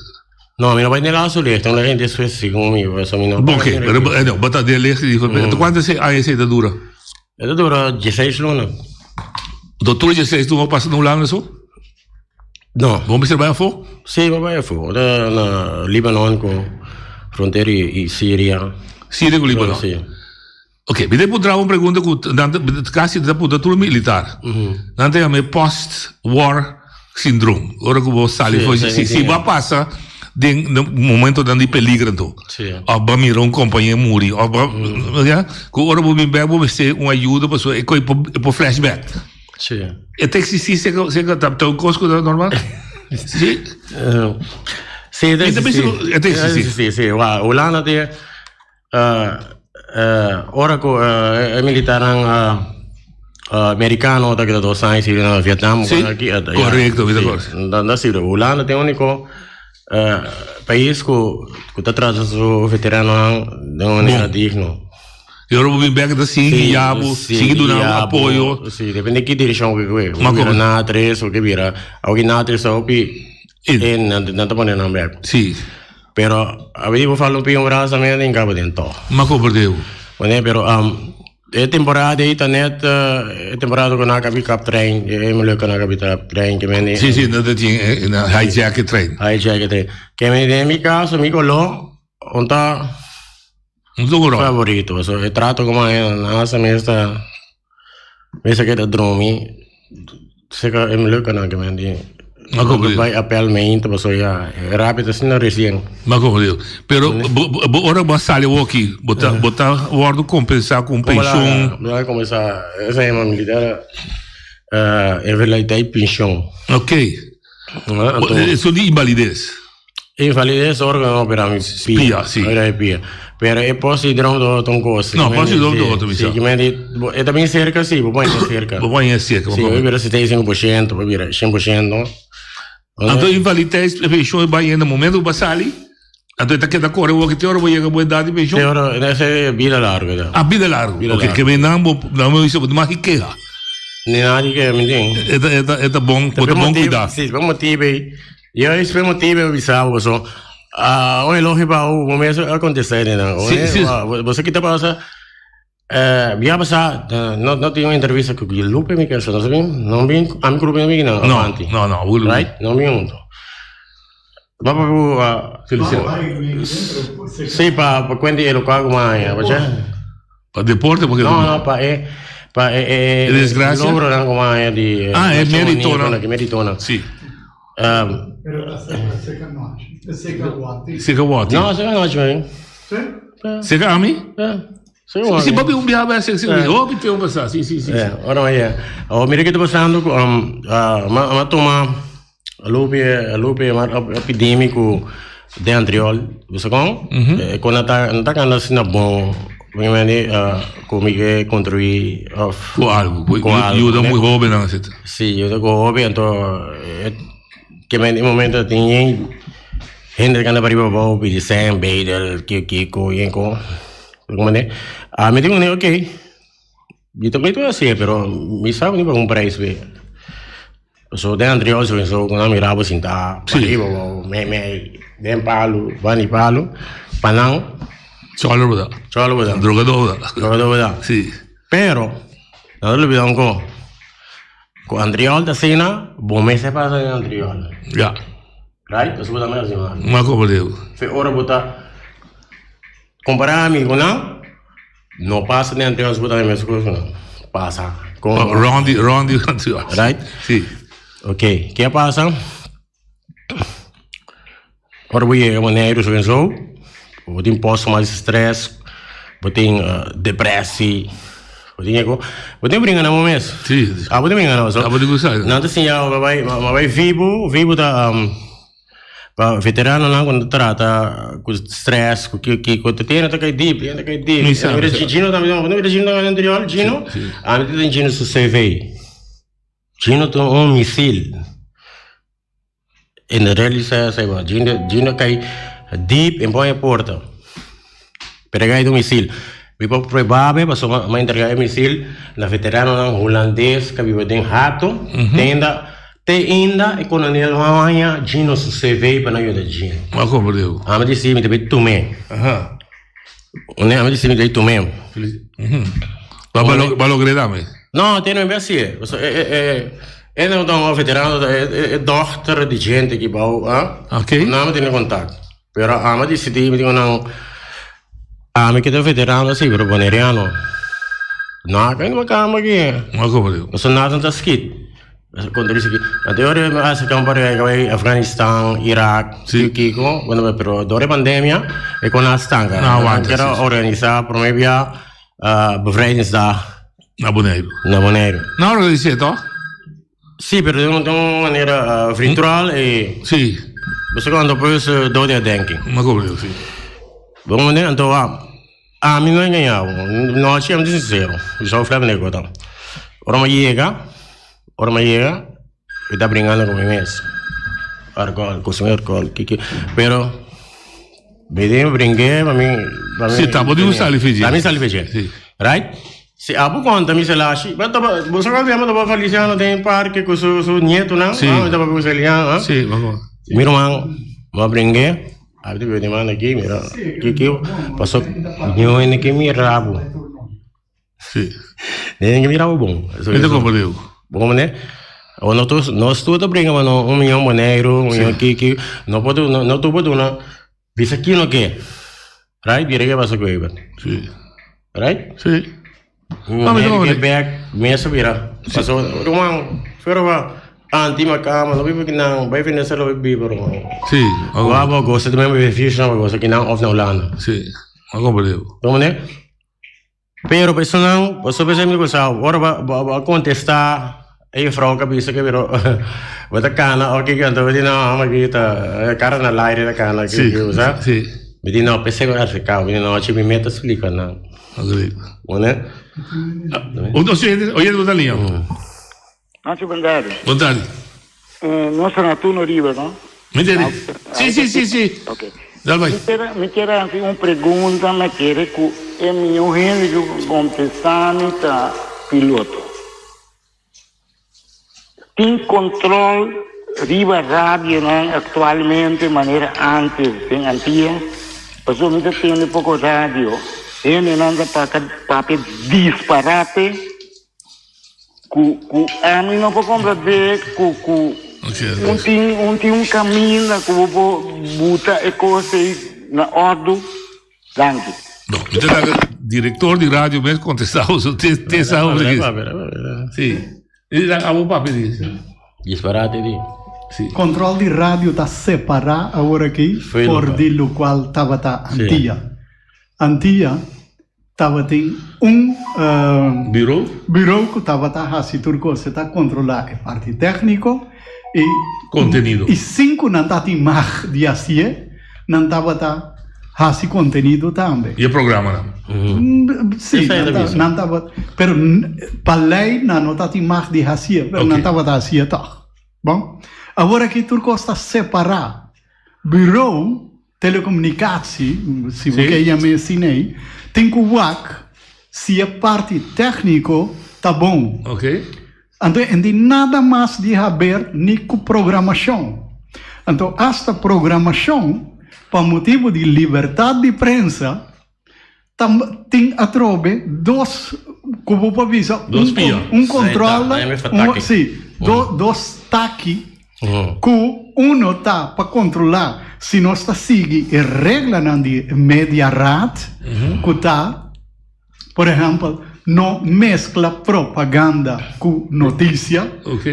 H: No, mi no bai den laatste lichting, la gente despues segun mi, pasobra mi no.
C: Bon, oké, pero no, bo ta den lichting di verplicht. Mm. Kuantu aña esei ta dura?
H: E ta dura dieseis luna.
C: Do tur dieseis luna bo pasa na Hulanda so?
H: No.
C: Bo mester bai afó?
H: Sí, bo bai afó. Na, na Libanon ku frontera i Siria.
C: Siria ku Libanon?
H: Sí.
C: Ok, mi ta puntra un pregunta ku nan ta, kasi ta puntra tur militar. Nan ta yama e post-war syndroom. Ora ku bo sali for, si, si bo a pasa den momentonan di peligro anto.
H: Sí.
C: Of bo a mira un kompañer muri, of bo, ya, ku ora bo bin bek bo mester un ayuda pasobra e koi e por flashback.
H: Sí.
C: E ta existi seca seca ta ta un cos cu ta normal? Sí.
H: Sí, e ta existi.
C: E ta existi.
H: Sí, sí. Wa, Hulanda te ora cu e militarnan americano ta keda dos aña sirbi na Vietnam.
C: Sí, correcto, mi ta acuerdo.
H: Nan ta sirbi. Hulanda ta e unico pais cu ta trata su veteranonan den un manera digno.
C: Y ora bo bin bek ta sigui guia bo, sigui duna bo apoyo.
H: Sí, depende ki direccion ku ke. Bo bira natres o ke bira, awo ki natres ta hopi in, nan ta pone nan bek.
C: Sí.
H: Pero a bini bo fala un pia un brasa mi a tin kaba den tog.
C: Ma komprende bo.
H: Wanneer pero e temporada ei ta net e temporada ku nan a kabi kap trein, e moeilijk ku nan a kabi kap trein ke mende.
C: Sí, sí, nan ta tin hijack e trein.
H: Hijack e trein. Ke mende den mi kaso mi kolo un ta.
C: Un ta un
H: Favorito, so e trato ku mi a hasa mi esta mi esta keda drumi seka e luka nan ke men di bai apel meinta paso ya e rapi ta asina resien.
C: Ma como digo, pero bo bo ora bo a sali awoki bo ta bo ta wordo compensa cu un pension.
H: Bo ta compensa esa yama militar invaliditeit pension.
C: Ok. Eso di invalidez.
H: Invalidez ora cu nan opera mi pia.
C: Pia, si.
H: Opera mi pia. Pero e post syndroom ta otro cos.
C: No, post syndroom ta otro, mi sa.
H: Si, e ta bin cerca, si, bo pone cerca.
C: Bo pone cerca.
H: Si, bo bira 75%, bo bira 100%.
C: Anto invalidez pensioen e bai na momento cu bo a sali, anto e ta keda core wak te ora bo yega bo edad di pensioen?
H: Te ora, ese bida largo ta.
C: Ah, bida largo.
H: Bida
C: Ok, ke men nan bo, nan bo bisa bo no mag di keha.
H: Ni nada di keha, mi tin.
C: E ta, e ta, e ta bon, bo ta bon cuida.
H: Si, pa motibo ei. Yo es pe motibo bisa bo paso un elogio pa bo bo mes a contesta e nan.
C: Sí, sí.
H: Bo sa kita pasa bia pasa no no tin un entrevista cu Lupe Michelsen no sa bin? No bin ami cu Lupe no bin nan
C: No,
H: avanti.
C: no, no, Lupe.
H: Right? No bin hunto. Ba pa cu Sí pa pa cuenta e locual cu maña, pacha?
C: Pa deporte porque
H: No, no, pa e pa e e
C: E desgracia?
H: logronan cu maña di
C: Ah, e meritonan.
H: Ki meritonan.
C: Sí.
I: Pero ta seca nochi. Seca wati.
C: Seca wati.
H: No, seca nochi man.
I: Sí?
C: Seca ami?
H: Ja. Seca wati.
C: Si papi un biaha bai seca seca. Hopi tempo pasa. Si, si, si.
H: Ja, ora maar ja. Oh, mira ke ta pasando ku um, uh, ma toma lopi lopi ma epidemia ku de antriol. Bisa kon? Mm -hmm. Kon na ta na ta kanda asina bon. Mi mende uh, ku mi ke kontribuí of
C: Ku algo, ku yuda muy hobennan asina.
H: Sí, yuda ku hoben, anto ke men e momento tin yen. Hende ta kanda pariba pabou pidi sèn, bedel, kiko kiko, yen ko. Kumane? Mi di kuné ok, mi ta koito hasié pero mi sa ku mi paga un prijs p'e. Pasobra den anterior so so ku nan mira bo sinta pariba pabou mei mei den palu, banda di palu, pa nan.
C: Chòler bo ta.
H: Chòler bo ta.
C: Drogadó bo ta.
H: Drogadó bo ta.
C: Si.
H: Pero, nan ta lubida un ko. Ku Antriol ta asina, bo mester pasa den Antriol.
C: Ya.
H: Right? Pasobra bo ta mester asina.
C: Ma komo digo?
H: Fe ora bo ta kompara ami ku nan, no pasa den Antriol si bo ta mester ku nan. Pasa.
C: Kon? Rondi, rondi Antriol.
H: Right?
C: Si.
H: Ok, ke a pasa? Ora bo yega Boneiru so en so, bo tin post-traumatic stress, bo tin depressie, bo tin eko, bo tin bringa na bo mes.
C: Si.
H: Ah, bo tin bringa na bo.
C: Ah, bo tin gusta.
H: Nan ta siña bo bai, ma bai vibo, vibo ta pa veteranonan ku ta trata ku stress, ku kiko kiko, ta tene ta kai deep, ta kai deep.
C: Mi sa, mi sa.
H: Gino tambe, bo no mira Gino tambe anterior, Gino?
C: Si.
H: Ami ta den Gino su CV. Gino ta un misil. En de rally sa sa igual. Gino Gino kai deep en pon e porta. Pero kai un misil. Mi por prueba paso ma ma entrega e misil na veteranonan hulandes ka biba den Hato. Te inda te inda e kolonel no haña Gino su CV pa nan yuda Gino.
C: Ma como digo?
H: Ami di si mi ta bay tum'é.
C: Aha.
H: Ami di si mi ta bay tum'é.
C: Ba ba logr'é tambe?
H: No, te no bay hasié. Paso e e e e no ta un veterano e e dochter di djente aki bou ah.
C: Ok.
H: No ami tene contact. Pero ami a disidí mi digo nan ami ke ta veterano si pero boneriano no a kai no kamba aki.
C: Ma como digo?
H: Paso nada no ta skit. Konta bisa ki anto ora mi a saka un par di bai Afganistan, Irak,
C: Si.
H: kiko, bueno pero dor e pandemia e kon a stanka.
C: No aguanta,
H: Nan kier
C: si, si.
H: organisa prome bia bevrijdingsdag.
C: Na Boneiru.
H: Na Boneiru.
C: Nan organis'é tòg?
H: Sí, pero di un manera virtual e.
C: Sí.
H: Boso cuando pues door de herdenking.
C: Ma como digo, sí.
H: Bon manera, anto ami no engañá bo. Nochi ami ta sincero. Mi sa fla mi ta. Ora mi yega, ora mi yega, mi ta bringando cu mi mes. Alcohol, consumi alcohol, kiki. Pero mi tin bringué pa mi, pa mi.
C: Sí, ta bo di un sali fiji.
H: Pa mi sali fiji.
C: Sí.
H: Right? Si abo konta mi selashi, bo taba, bo sa cual mi taba Feliciano den parke ku su su nietonan,
C: Sí.
H: ah, mi taba ku Feliciano, ah.
C: Sí, vamos.
H: Mi ruman, mi a bringué, abi ta bini manda aki, mira, kiki, paso niun hende ke mira bo.
C: Sí.
H: Niun hende ke mira bo bon.
C: Mi ta komprende bo.
H: Bo komprende? Awor nos tur, nos tur ta bringa mano un mion Boneiru, un mion kiki, no por duna, no tur por duna. Bisa kino ke. Right? Bira ke pasa ku Eber.
C: Sí.
H: Right?
C: Sí.
H: Mi mujer ke bek, mesa bira. Paso, ruman, fuera ba anti ma kama, no biba kinan, bai Venezuela bai biba, ruman.
C: Sí.
H: Wa bo gosa di meme beneficio na bo gosa kinan of na Hulanda.
C: Sí. Ma komprende.
H: Komprende? Pero pa esunnan, pasobra esei mi ku sa, ora bo bo bo a kontestá e jufrou ku a bisa ke pero bo ta kana òf kiko, anto bo di no amo aki ta e kara na laire ta kana
C: Sí,
H: kiko, sa.
C: sí.
H: Mi di no, p'esei mi a aserká, mi di no, mi meta splika nan.
C: Oké.
H: Bo ne?
C: Un oyente, oyente bo ta liña.
J: Nacho bon tardi.
C: Bon tardi.
J: Nos ta na turno riba, no?
C: Mi tende. Si, si, si, si.
J: Ok.
C: Dal bai.
J: Mi kier, mi kier hasi un pregunta, mi kere ku e mihó hende ku kontestá mi ta piloto. Tin kontrol riba radionan aktualmente manera antes den Antia? Pasobra mi ta tende poko radio, hendenan ta paka papia disparate. Ku ku ami no por komprendé ku ku un tin un tin un kaminda ku bo por buta e kos ei na òrdu. Danki.
C: No, mi ta laga direktor di radio mes kontestá boso te te sa hombre ki. Sí. E laga abo papia di.
H: Disparate di.
C: Sí.
I: Control di radio ta separá awor aki for di lokual tabata Antia. Antia Tabatin un
C: Bureau?
I: bureau ku tabata hasi tur kos. E ta kontrolá e parti tékniko i
C: Kontenido.
I: I sin ku nan tatin mag di hasié, nan tabata hasi kontenido tambe.
C: I e programanan?
I: Sí,
H: Esei ta bisa.
I: nan tabata, pero pa lei nan no tatin mag di hasié, pero nan
C: Oké.
I: tabata hasié tòg. Bon, awor aki tur kos ta separá. Bureau Telecommunicatie, si bo ke yam'é asina ei, tin ku wak si e parti tékniko ta bon. Anto e tin nada mas di haber ni ku programashon. Anto asta programashon, pa motibu di libertat di prensa, ta tin atrobe dos, ku bo por bisa, un kontrol, si, dos taki ku uno ta pa kontrolá si nos ta sigui e reglanan di Mediaraad, ku ta. Por ehèmpel, no meskla propaganda ku notisia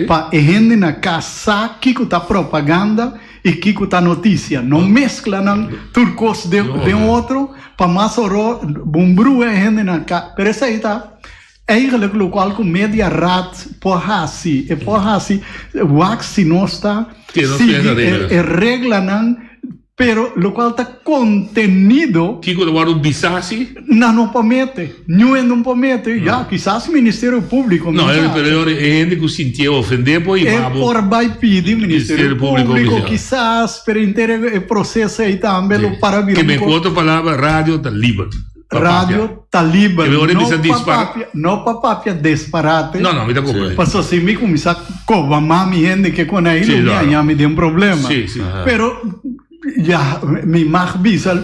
I: pa e hende na kas sa kiko ta propaganda i kiko ta notisia. No meskla nan tur kos den otro pa mas oro bon brua e hende na kas. Pero esei ta eigenlik lokual ku media raad por hasi. E por hasi wak si nos ta sigui e reglanan. Pero locual ta contenido.
C: Kico ta wordo bisa si?
I: Nan no por mete. Niun hende no por mete. Ya, kisas Ministerio Publico.
C: No, pero e hende cu sintié ofendé por hiba bo.
I: E por bay pidi Ministerio Publico kisas, pero henter e proceso ey tambe lo para bira un
C: Que cu otro palabra, radio ta liber.
I: Radio ta liber. No pa papia, no pa papia disparate.
C: No, no, mi ta comprende.
I: Paso si mi cuminsa coba mami hende ke con ahí, lo mi haña mi den problema.
C: Sí, sí.
I: Pero ya, mi mag bisa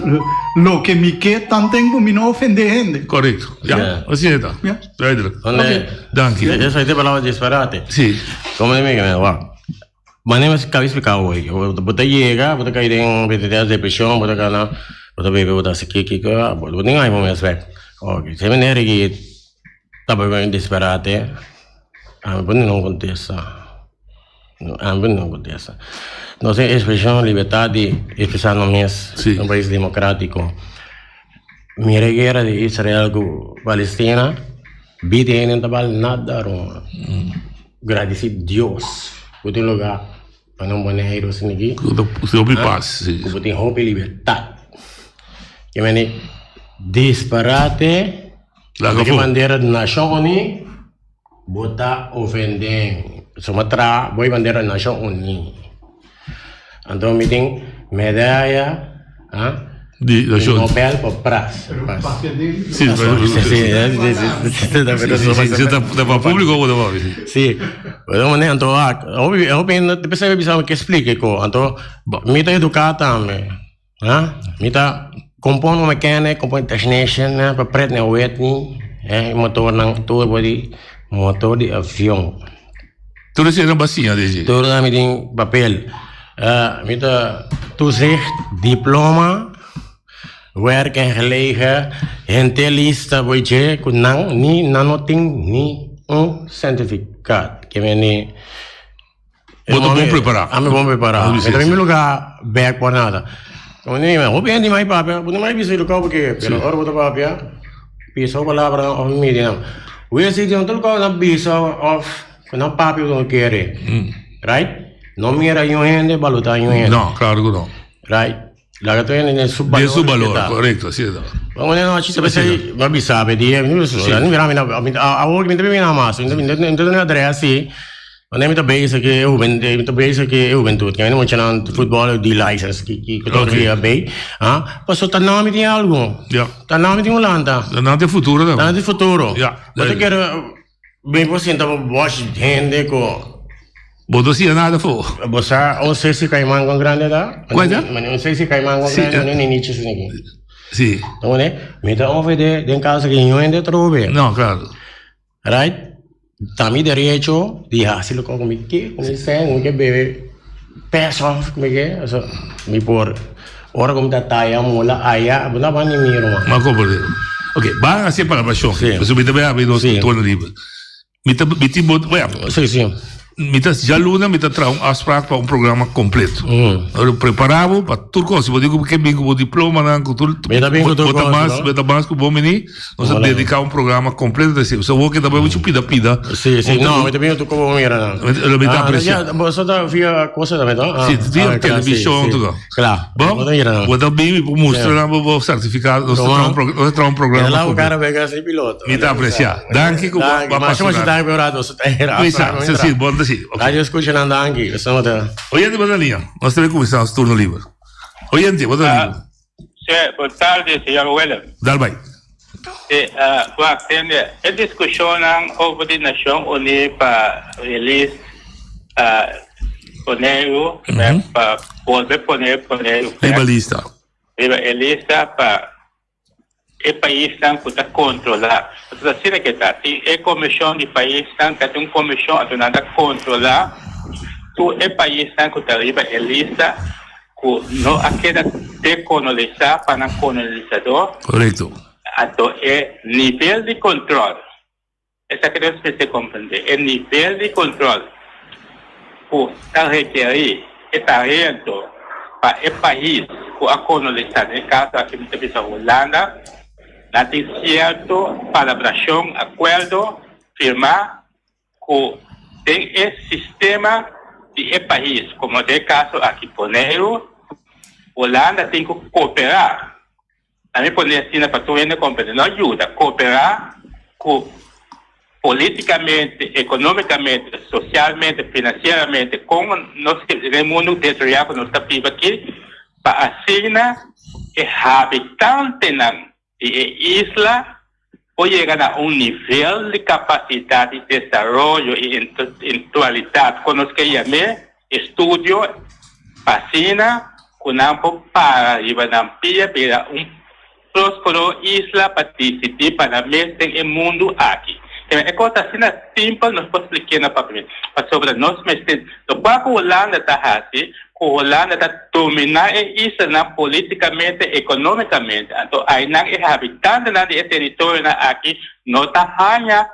I: loke mi ke, tanten cu mi no ofende hende.
C: Correcto. Ja, asina ta.
I: Ja.
C: Duidelijk.
H: Oké.
C: Danki.
H: Eso e palabra disparate.
C: Sí.
H: Como mi ke wak. Manera mi caba explica hoy, bo ta yega, bo ta cay den depresion, bo ta cana, bo ta bebe, bo ta haci kiki, bo tin ay bo mes bek. Ok, si e manera ki ta bay bay disparate, ami por no contesta, ami por no contesta. Nos tin expresion, libertad di expresa nos mes, un pais democratico. Mira e guera di Israel cu Palestina, bida hende no ta bal nada ruma. Gradisí Dios ku tin lugá pa nan Boneiru asina aki.
C: Ku tin hopi pas.
H: Ku bo tin hopi libertat. Ke mende disparate
C: Laga
H: di bandera di Nashon Uní bo ta ofendé. Suma traha bo e bandera di Nashon Uní. Anto mi tin medaya
C: Di
H: Nobel pa pras.
C: Si, si, ta pa publico bo ta papia.
H: Si, pero mane anto wak, hopi hopi hende ta pensa bisa mi ke splika ko, anto mi ta eduká tambe, ha, mi ta kompon un mechanic, kompon technician, pa pret nan wet ni, motornan turbo di motor di avion.
C: Tur esei nan basiña di dje.
H: Tur nan mi tin papel. Mi ta toezicht, diploma, werk en gelegen, henter lista bo dje ku nan ni nan no tin ni un sertifikaat. Ke men ni.
C: Bo ta bon prepará.
H: Ami bon prepará. Mi ta bin mi lugá bèk por nada. Hopi hende mai papia, bo no mai bisa eduká porque pero ora bo ta papia. Bisa palabra of midi nan. Wes di nan tur kos nan bisa of ku nan papia ku nan kere. Right? No mira yun hende baluta yun hende.
C: No, klaro ku no.
H: Right? Laga tur hende den su balor.
C: Den su balor, korekto, así ta.
H: Bo mane no chita p'esei mi a bisa pe dia, mi mira mi awor mi ta bibi na mas, mi ta duna adres si. Wanneer mi ta bezig ku e huben mi ta bezig ku e hubentut ku e muchanan futbòl di license ki ki ku tur dia bay ah pasobra ta nan mi tin algu
C: Ja.
H: ta nan mi tin un lanta
C: Ta nan tin futuro
H: ta nan tin futuro
C: Ja.
H: bo ta kere bin por sinta bo wash hende ku
C: Bo no siña nada afó.
H: Bo sa un sesi kaiman kon grande ta?
C: Kua ta?
H: Mane un sesi kaiman kon grande mane ninichi asina aki.
C: Si.
H: Ta mane mi ta ofende den kasa ki niun hende trobe.
C: No, klaro.
H: Right? Ta mi derecho di hasi loke ku mi ke, ku mi sèn, ku mi ke bebe pes òf ku mi ke, so mi por ora ku mi ta taya mula aya, bo no a ban ni mi ruman.
C: M'a komprende. Ok, ban hasi e palabrashon, pasobra mi ta bai habri nos turno liber. Mi ta, mi tin bo, wea.
H: Sí, sí.
C: Mi ta djaluna mi ta traha un afspraak pa un programa completo. Ora prepara bo pa tur cos. Si bo di cu bo ke bin cu bo diplomanan cu tur
H: Mi ta bin cu tur
C: bo ta
H: cos,
C: mas
H: no?
C: bo ta mas cu bo mini nos ta dedica un programa completo ta esey. So bo ke ta bay mucho pida pida.
H: Sí, sí,
C: Un
H: no, mi ta bin cu tur cos bo mira nan.
C: Lo mi ta
H: Ah,
C: aprecia.
H: ya, bo so ta via cosa tambe, no? Ah,
C: Sí, via
H: ah, kla, sí,
C: television,
H: sí.
C: tur cos.
H: Kla.
C: Bo,
H: Bo ta mira nan.
C: bo ta bin mi por mustra nan bo bo certificado. Nos ta traha un pro- nos ta traha un programa
H: Ela
C: completo.
H: cara pega así piloto.
C: Mi ta aprecia. Danki cu bo
H: Danki.
C: a
H: Masha
C: pasa
H: masha
C: rato.
H: danki pa rato. So ta era.
C: Misa, sí, sí, bon ta sí. Ok.
H: Radio escucha nan danki. Estamos ta.
C: Oyente banda liña, nos ta bay cuminsa nos turno liber. Oyente, bo ta liber.
K: Sí, bon tardi, señor Willem.
C: Dal bai.
K: Sí, wak, tende, e diskushonnan over di Nashon Uní pa release Boneiru, pa bolbe pone Boneiru
C: Riba lista.
K: Riba e lista pa e paisnan ku ta kontrolá. Pasobra asina ke ta, tin e komishon di paisnan, ta tin un komishon anto nan ta kontrolá tur e paisnan ku ta riba e lista ku no a keda dekonolisá pa nan kolonisadó.
C: Korekto.
K: Anto e nivel di kontrol. Esaki nos mester comprende, e nivel di control cu ta rekeri e talento pa e pais cu a colonisa, den e caso aki mi ta bisa Hulanda, nan tin cierto palabracion, acuerdo firma cu den e sistema di e pais, como den e caso aki Boneiru, Hulanda tin cu coopera. A mi pone asina pa tur hende comprende, no yuda, coopera cu politicamente, economicamente, socialmente, financieramente, con nos den e mundo desaroya cu nos ta biba aki, pa asina e habitantenan di e isla por yega na un nivel di capacidad di desaroyo y intellectualidad, con nos ke yam'é estudio, pa asina cu nan por para riba nan pia bira un prospero isla pa dicidi pa nan mes den e mundo aki. E cos ta asina simpel nos por spliké na papia, pasobra nos mester locual cu Hulanda ta haci, ku Hulanda ta dominá e islanan polítikamente, ekonómikamente, anto ainan e habitantenan di e teritorionan aki no ta haña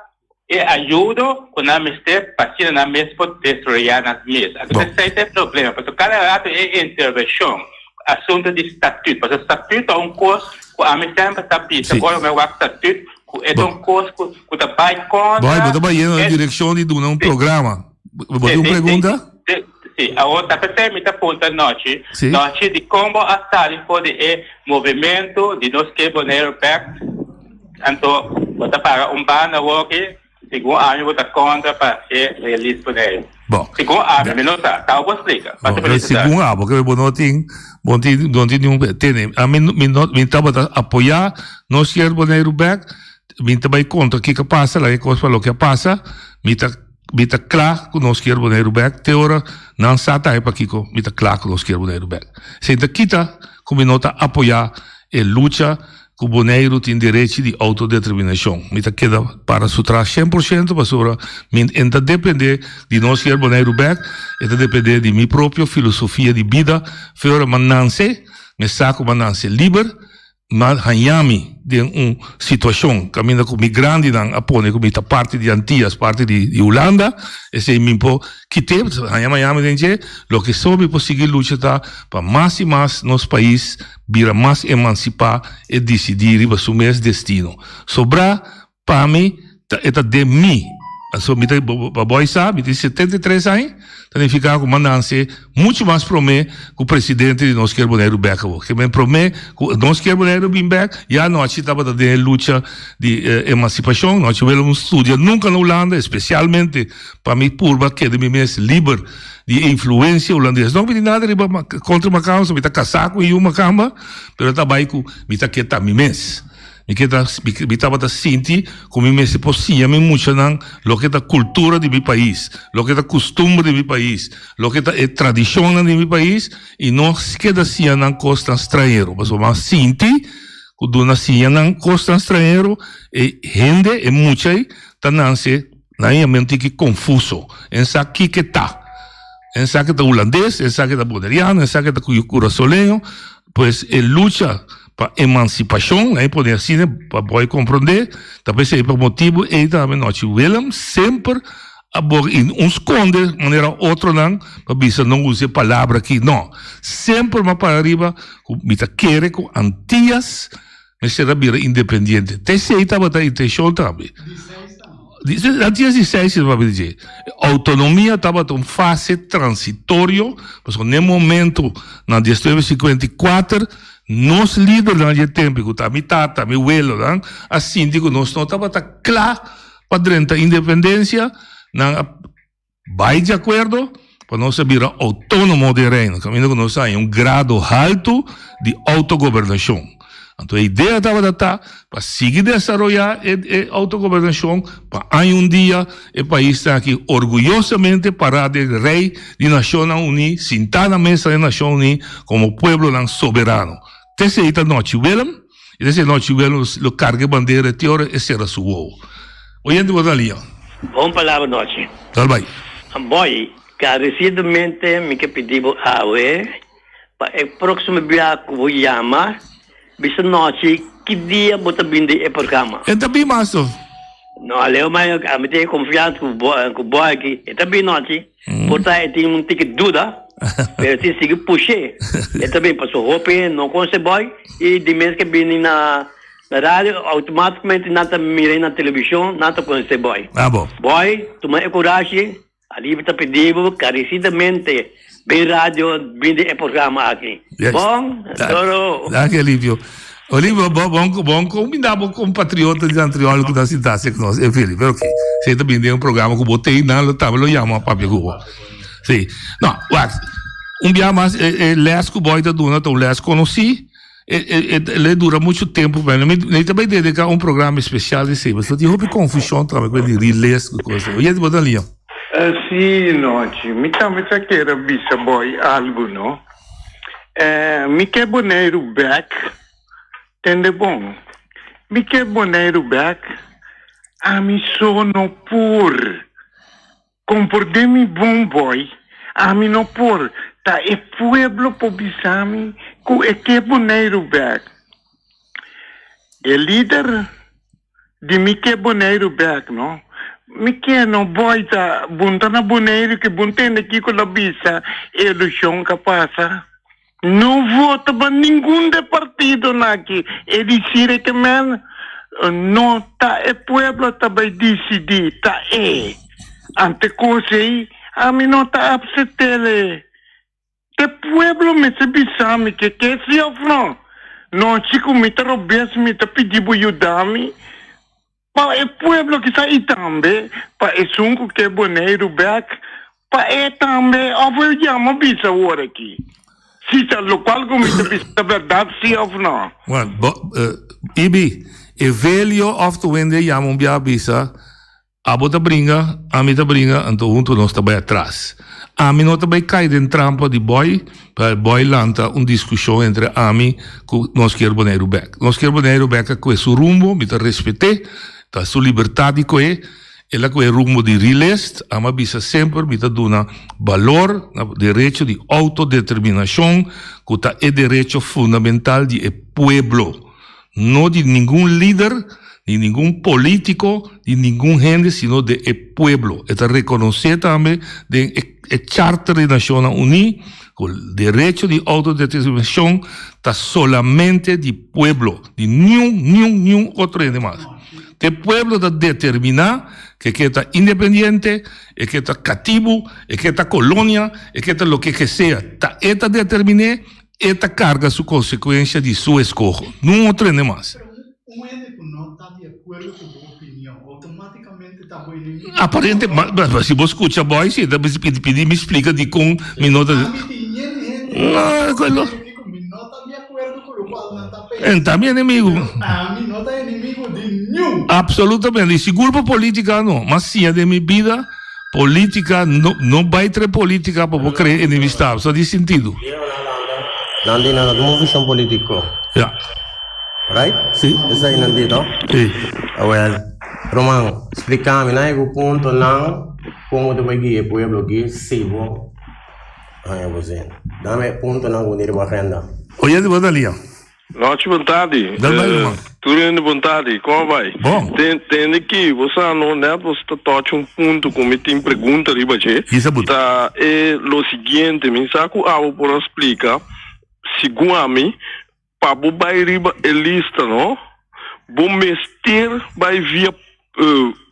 K: e ayudo ku nan mester pa asina nan mes por desaroyá nan mes. Anto esei ta e problema, pasobra kada rato e intervenshon, asuntu di statut, pasobra statut ta un kos ku ami semper ta bisa ora mi a wak statut ku e ta un kos ku ta bai kontra.
C: Boy, bo ta bayendo den direkshon di duna un programa. Bo tin un pregunta?
K: Sí, awor ta p'esei mi ta puntra Nochi.
C: Sí.
K: Nochi, di kon bo a sali for di e movementu di nos ke Boneiru bèk? Anto bo ta para un banda awoki, segun ami bo ta kontra pa e release Boneiru.
C: Bon.
K: Segun ami, mi no sa, ta bo por splika.
C: Bon,
K: Pasa felicidad.
C: segun abo, ke bo no tin, bo tin, no tin niun, tene, ami mi no, mi tabata apoyá nos kier Boneiru bèk, mi ta bai kontra kiko a pasa, laga e kos pa loke a pasa, mi ta. Mi ta kla ku nos kier Boneiru bèk, te ora nan sa ta pakiko mi ta kla ku nos kier Boneiru bèk. Esei ta kita ku mi no ta apoyá e lucha ku Boneiru tin derechi di outodeterminashon. Mi ta keda para su tras shen por shento pasobra mi en ta dependé di nos kier Boneiru bèk, e ta dependé di mi propio filosofia di bida. Fe ora mi a nanse, mi sa ku mi a nanse liber. M'a haña mi den un situashon kaminda ku mi grandinan a pone ku mi ta parti di Antias, parti di Hulanda, esei mi por kit'é, haña mi haña mi den dje. Loke so mi por sigui lucha ta pa mas i mas nos pais bira mas emansipá e disidí riba su mes destino. Sobrá Pa mi ta e ta den mi. Pasobra mi ta pa boy sa mi tin 73 aña ta nifica cu m'a nance mucho mas prome cu presidente di Nos Kier Boneiru bek awor. Ke men prome cu Nos Kier Boneiru bin bek ya nochi tabata den e lucha di emancipacion. Nochi Willem studia nunca na Hulanda especialmente pa mi purba keda mi mes liber di e influencia Hulandes. No mi tin nada riba contra Macamba, mi ta casa cu un yu Macamba pero ta bay cu mi ta keda mi mes. Mi ke ta, mi tabata sinti ku mi mester por siña mi muchanan loke ta kultura di mi pais, loke ta kustumber di mi pais, loke ta e tradishonnan di mi pais i no keda siña nan kosnan strañero. Pasobra mi a sinti ku duna siña nan kosnan strañero e hende, e mucha ei ta nanse nan yama un tiki konfuso, en sa kiko e ta. En sa ke ta hulandes, en sa ke ta boneriano, en sa ke ta kurasoleño. Pues e lucha pa emansipashon, nan e pone asina pa boy komprondé, ta p'esei pa motibu ei tambe nochi Willem semper a bor i un skonde manera otronan pa bisa no usa e palabra aki, no. Semper mi a para riba ku mi ta kere ku Antias mester a bira independiente. Ta esei tabata intenshon tambe. Antias di seis si papia di dje. Autonomia tabata un fase transitorio, pasobra n'e momento na diesnuebe sinkuenta i kuater nos lidernan di e tempu, ku ta mi tata, mi welonan, a sinti ku nos no tabata kla pa drenta independensia, nan a Bai di akuerdo. pa nos a bira outónomo den Reino, kaminda ku nos a haña un grado haltu di outogobernashon. Anto e idea tabata ta pa sigui desaroyá e e outogobernashon pa aña un dia e paisnan aki orguyosamente pará den rei di Nashonnan Uní, sintá na mesa den Nashon Uní komo pueblonan soberano. Te esei ta nochi Willem, i te esei nochi Willem lo karga e bandera te ora e sera su wowo. Oyente bo ta lia.
L: Bon palabra nochi.
C: Dal bai.
L: Boy, karesidamente mi ke pidi bo awe pa e proximo bia ku bo yama bisa nochi ki dia bo ta bin den e programa.
C: E ta bin master.
L: No aleo ma ami tin e konfiansa ku bo ku boy aki e ta bin nochi. Por ta e tin un tiki duda pero si sigui push'é e ta bin pasobra hopi hende no konosé boy i di mes ke bini na Na radio automaticamente nan ta mira na television nan ta conoce boy.
C: Ah bo.
L: Boy tuma e curashi Alivio ta pidi bo carecidamente bin radio bin den e programa aki.
C: Yes.
L: Bon doro.
C: Danki Alivio. Olivio bo bon bon combina bo compatriota di Antriol cu ta sinta si cu nos e Philip pero ok si ta bin den un programa cu bo tey nan lo tambe lo yama papia cu bo. Si no wak un bia mas e e les cu boy ta duna ta un les conoci. E e e le dura mucho tempo pa mi mi ta bay dedica un programa especial di sey pasobra tin hopi confusion tambe cu di riles cu cos oye bo ta lia.
J: Si nochi mi tambe ta kere bisa boy algu no mi ke Boneiru bek tende bon mi ke Boneiru bek ami so no por. Comporde mi bon boy, ami no por, ta e pueblo por bisa mi cu e ke Boneiru bek. E lider di mi ke Boneiru bek no, mi ke no boy ta bunta na Boneiru ke bon tende kico lo bisa e elucion ka pasa. No vota pa ningun de partidonan aki, e dicir e ke men no ta e pueblo ta bay dicidi, ta e. Ante cos ey ami no ta apsetel e. Te pueblo mester bisa mi ke ke si of no. Nochi cu mi ta robes mi ta pidi bo yuda mi. Pa e pueblo kisa i tambe pa esun ku ke Boneiru bek, pa e tambe òf e yama bisa awor aki si ta lokual ku mi ta bisa ta bèrdat si òf no.
C: Bueno, bo, Ibi, Evelio òf tu wende yama un bia bisa, abo ta bringa, ami ta bringa, anto huntu nos ta bai atras. Ami no ta bai kai den trampa di bòi, pa e bòi lanta un diskushon entre ami ku nos kier Boneiru bèk. Nos kier Boneiru bèk a kue su rumbo, mi ta respet'é, ta su libertat di kue, el a kue rumbo di rilest, ami a bisa semper mi ta duna balor na derecho di outodeterminashon ku ta e derecho fundamental di e pueblo. No di ningun lider, di ningun politico, di ningun hende, sino de e pueblo. E ta reconoce tambe den e e Charter di Nacionnan Uní cu derecho di autodeterminacion ta solamente di pueblo, di niun, niun, niun otro hende mas. Te pueblo ta determina ke ke ta independiente, e ke ta catibu, e ke ta colonia, e ke ta loke ke sea. Ta e ta determine. E ta karga su konsekuensha di su eskoho. Nun otro hende mas.
I: Pero un hende ku no ta di akuerdo ku bo opinion, outomátikamente ta bo enemigo?
C: Aparente, ma si bo skucha boy, si e ta pidi mi splika dikon mi no ta.
I: Ami tin yen hende ku mi no ta di akuerdo ku lokual nan ta pensa.
C: En ta mi enemigo.
I: Pero ami no ta enemigo di niun.
C: Absolutamente. I sigur pa politika no. M'a siña den mi bida. Politica no no bay trae politica pa bo crea enemistad so di sintido.
H: Nan di nan no tin un vision politico.
C: Ya.
H: Right?
C: Si.
H: Esai nan di no?
C: Si.
H: Awel, ruman, splica mi na e ku punto nan con bo ta bay guia e pueblo aki si bo haña bo zin. Dame e puntonan ku bo tin riba agenda.
C: Oye di bo Dalia.
M: Nochi bon tardi.
C: Del bai ruman.
M: Tur hende bon tardi. Kon a bai?
C: Bon.
M: Ten, tende ki bo sa no net bo ta tochi un punto ku mi tin pregunta riba dje.
C: Kisa bo
M: ta? Ta e lo siguiente, mi sa ku abo por a splika, segun ami, pa bo bai riba e lista no, bo mester bai via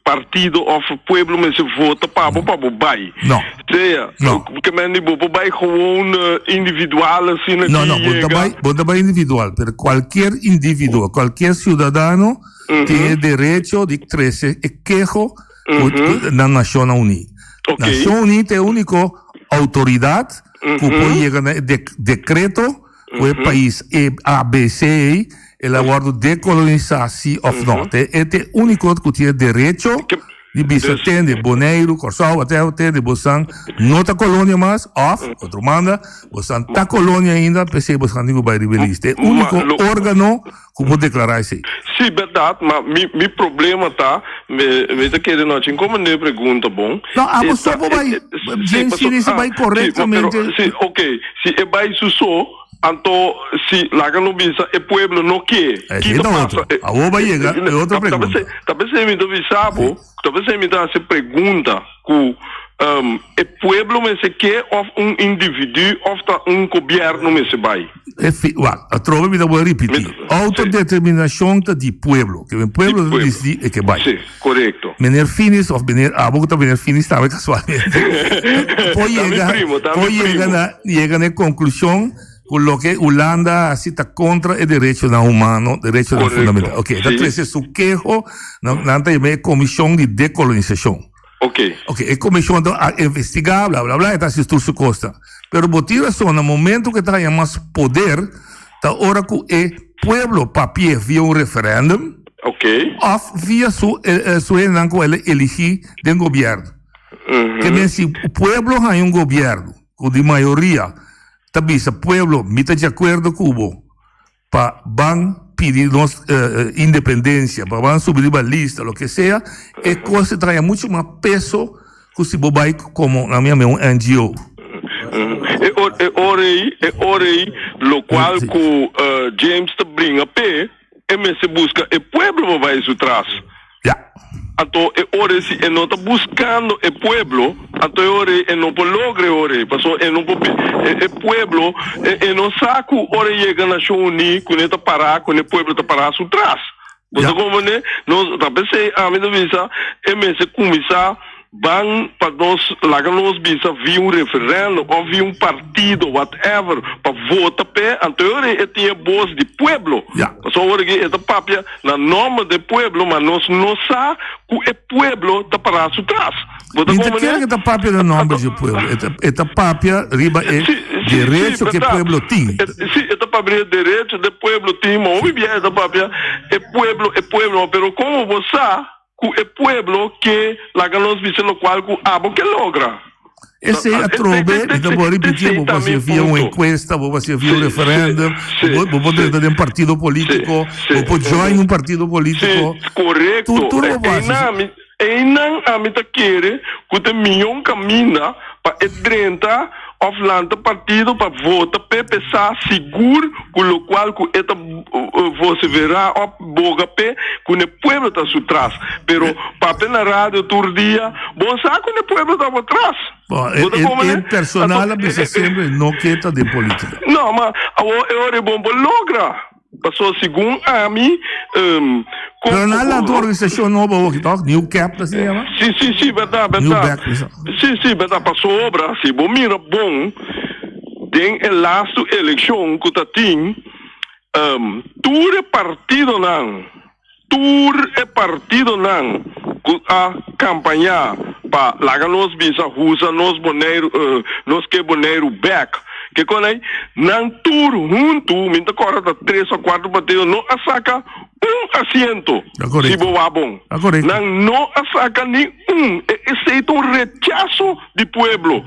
M: partido of pueblo mester vota pa bo pa bo bai.
C: No.
M: Sea,
C: No.
M: ke men di bo por bai gewoon individual asina
C: No,
M: ki
C: no, bo ta
M: yega.
C: bai, bo ta bai individual, pero cualkier individuo, cualkier ciudadano tin e derecho di trece e keho ku na Nacionnan Uní.
M: Ok.
C: Nacion Uní ta e único. outoridat ku por yega na e dekreto ku e pais A, B, C ei el a wòrdu dekolonisá si òf nò. Te e ta e úniko ku tin e derecho di bisa tende Boneiru, Kòrsou, whatever, tende bosan no ta kolonia mas òf, otro banda, bosan ta kolonia ainda p'esei bosan tin ku bai riba e lista. E úniko órgano ku por deklará esei.
M: Sí, bèrdat, ma mi mi problema ta, mi mi ta kere no chin komo ne pregunta bon.
C: No, abo so por bai, James si dice bai korektamente.
M: Sí, ok, si e bai su so, anto si laga no bisa e pueblo no ke,
C: Esei ta otro. Awor bai yega e otro pregunta.
M: Ta p'esei mi ta bisa bo, ta p'esei mi ta hasi pregunta ku e pueblo mester ke òf un individu òf ta un gobièrnu mester bai.
C: E fi, wak, atrobe mi ta por ripití. Autodeterminashon ta di pueblo. Ke men pueblo ta disidí e ke bai.
M: Sí, korekto.
C: Meneer Finis òf meneer abo ku ta meneer Finis tambe kasualmente por yega, por yega na, yega na e konklushon ku loke Hulanda a hasi ta kontra e derechonan humano, derechonan fundamental. Oke, e ta trese su keho, nan ta yama e komishon di dekolonisashon.
M: Ok.
C: Ok, e comision ta a investiga, bla bla bla, e ta haci tur su cosnan. Pero bo tin razon, na momento cu e ta haya mas poder, ta ora cu e pueblo papia via un referendum,
M: Ok.
C: of via su su hendenan cu el a eligi den gobierno. Ke men si pueblo haya un gobierno cu di mayoria ta bisa pueblo mi ta di acuerdo cu bo, pa ban pidi nos independencia, pa ban subi riba lista, lo ke sea, e cos ta traña mucho mas peso cu si bo bay como, na mi ame, un NGO.
M: E e ora ei, e ora ei, locual cu James ta bringa p'e, e mester busca e pueblo pa bay su tras.
C: Ya.
M: Anto e ora ei si e no ta buskando e pueblo, anto e ora ei e no por logra e ora ei, pasobra e no por e pueblo e no sa ku ora e yega Nashon Uní ku ne ta pará ku ne pueblo ta pará su tras. Bo ta komprendé? Nos ta p'esei ami ta bisa e mester kuminsá Ban pa nos laga nos bisa via un referendum of via un partido whatever pa vota p'e anto e ora e tin e bos di pueblo. Pasobra ora aki e ta papia na nomber di e pueblo ma nos no sa cu e pueblo ta para su tras.
C: Bo ta Mi ta kere ke ta papia na nomber di e pueblo. E ta e ta papia riba e derecho ke e pueblo tin.
M: Si e ta papia riba e derecho di e pueblo tin ma hopi bia e ta papia e pueblo e pueblo pero como bo sa Ku e pueblo ke laga nos bisa lokual ku abo ke logra.
C: Esei atrobe, mi ta por ripití, bo por hasié via un enkuesta, bo por hasié via un referèndum, bo por drenta den partido polítiko, bo por join un partido polítiko.
M: Sí, korekto.
C: Tur bo por hasi.
M: Einan ami ta kere ku ta e mion kaminda pa e drenta òf lanta partido pa vota p'e p'e sa sigur ku lokual ku e ta voseverá òf Boga p'e ku n'e pueblo ta su tras. Pero papia na radio tur dia, bo sa ku n'e pueblo ta bo tras.
C: Bo, e,
M: Bo ta
C: e, e personal a bisa semper no ke ta den politica.
M: No, ma awor e ora e bon por logra. Paso segun ami, um,
C: Pero nan lanta un organisacion nobo awoki toch? New Cap ta asina yama?
M: Si, si, si, berdad,
C: New
M: berdad.
C: Back, bisa.
M: Si, si, berdad. Pasobra si bo mira bon den e lastu eleccion ku ta tin, Tur e partidonan, tur e partidonan ku a kampañá pa laga nos bisa husa nos Boneiru, nos ke Boneiru bèk, ke kon ei, nan tur huntu, mi ta kòrda ta tres òf kuater partido, no a saka un asiento, si bo wak bon. Nan no a saka ni un. Esei ta un rechaso di pueblo.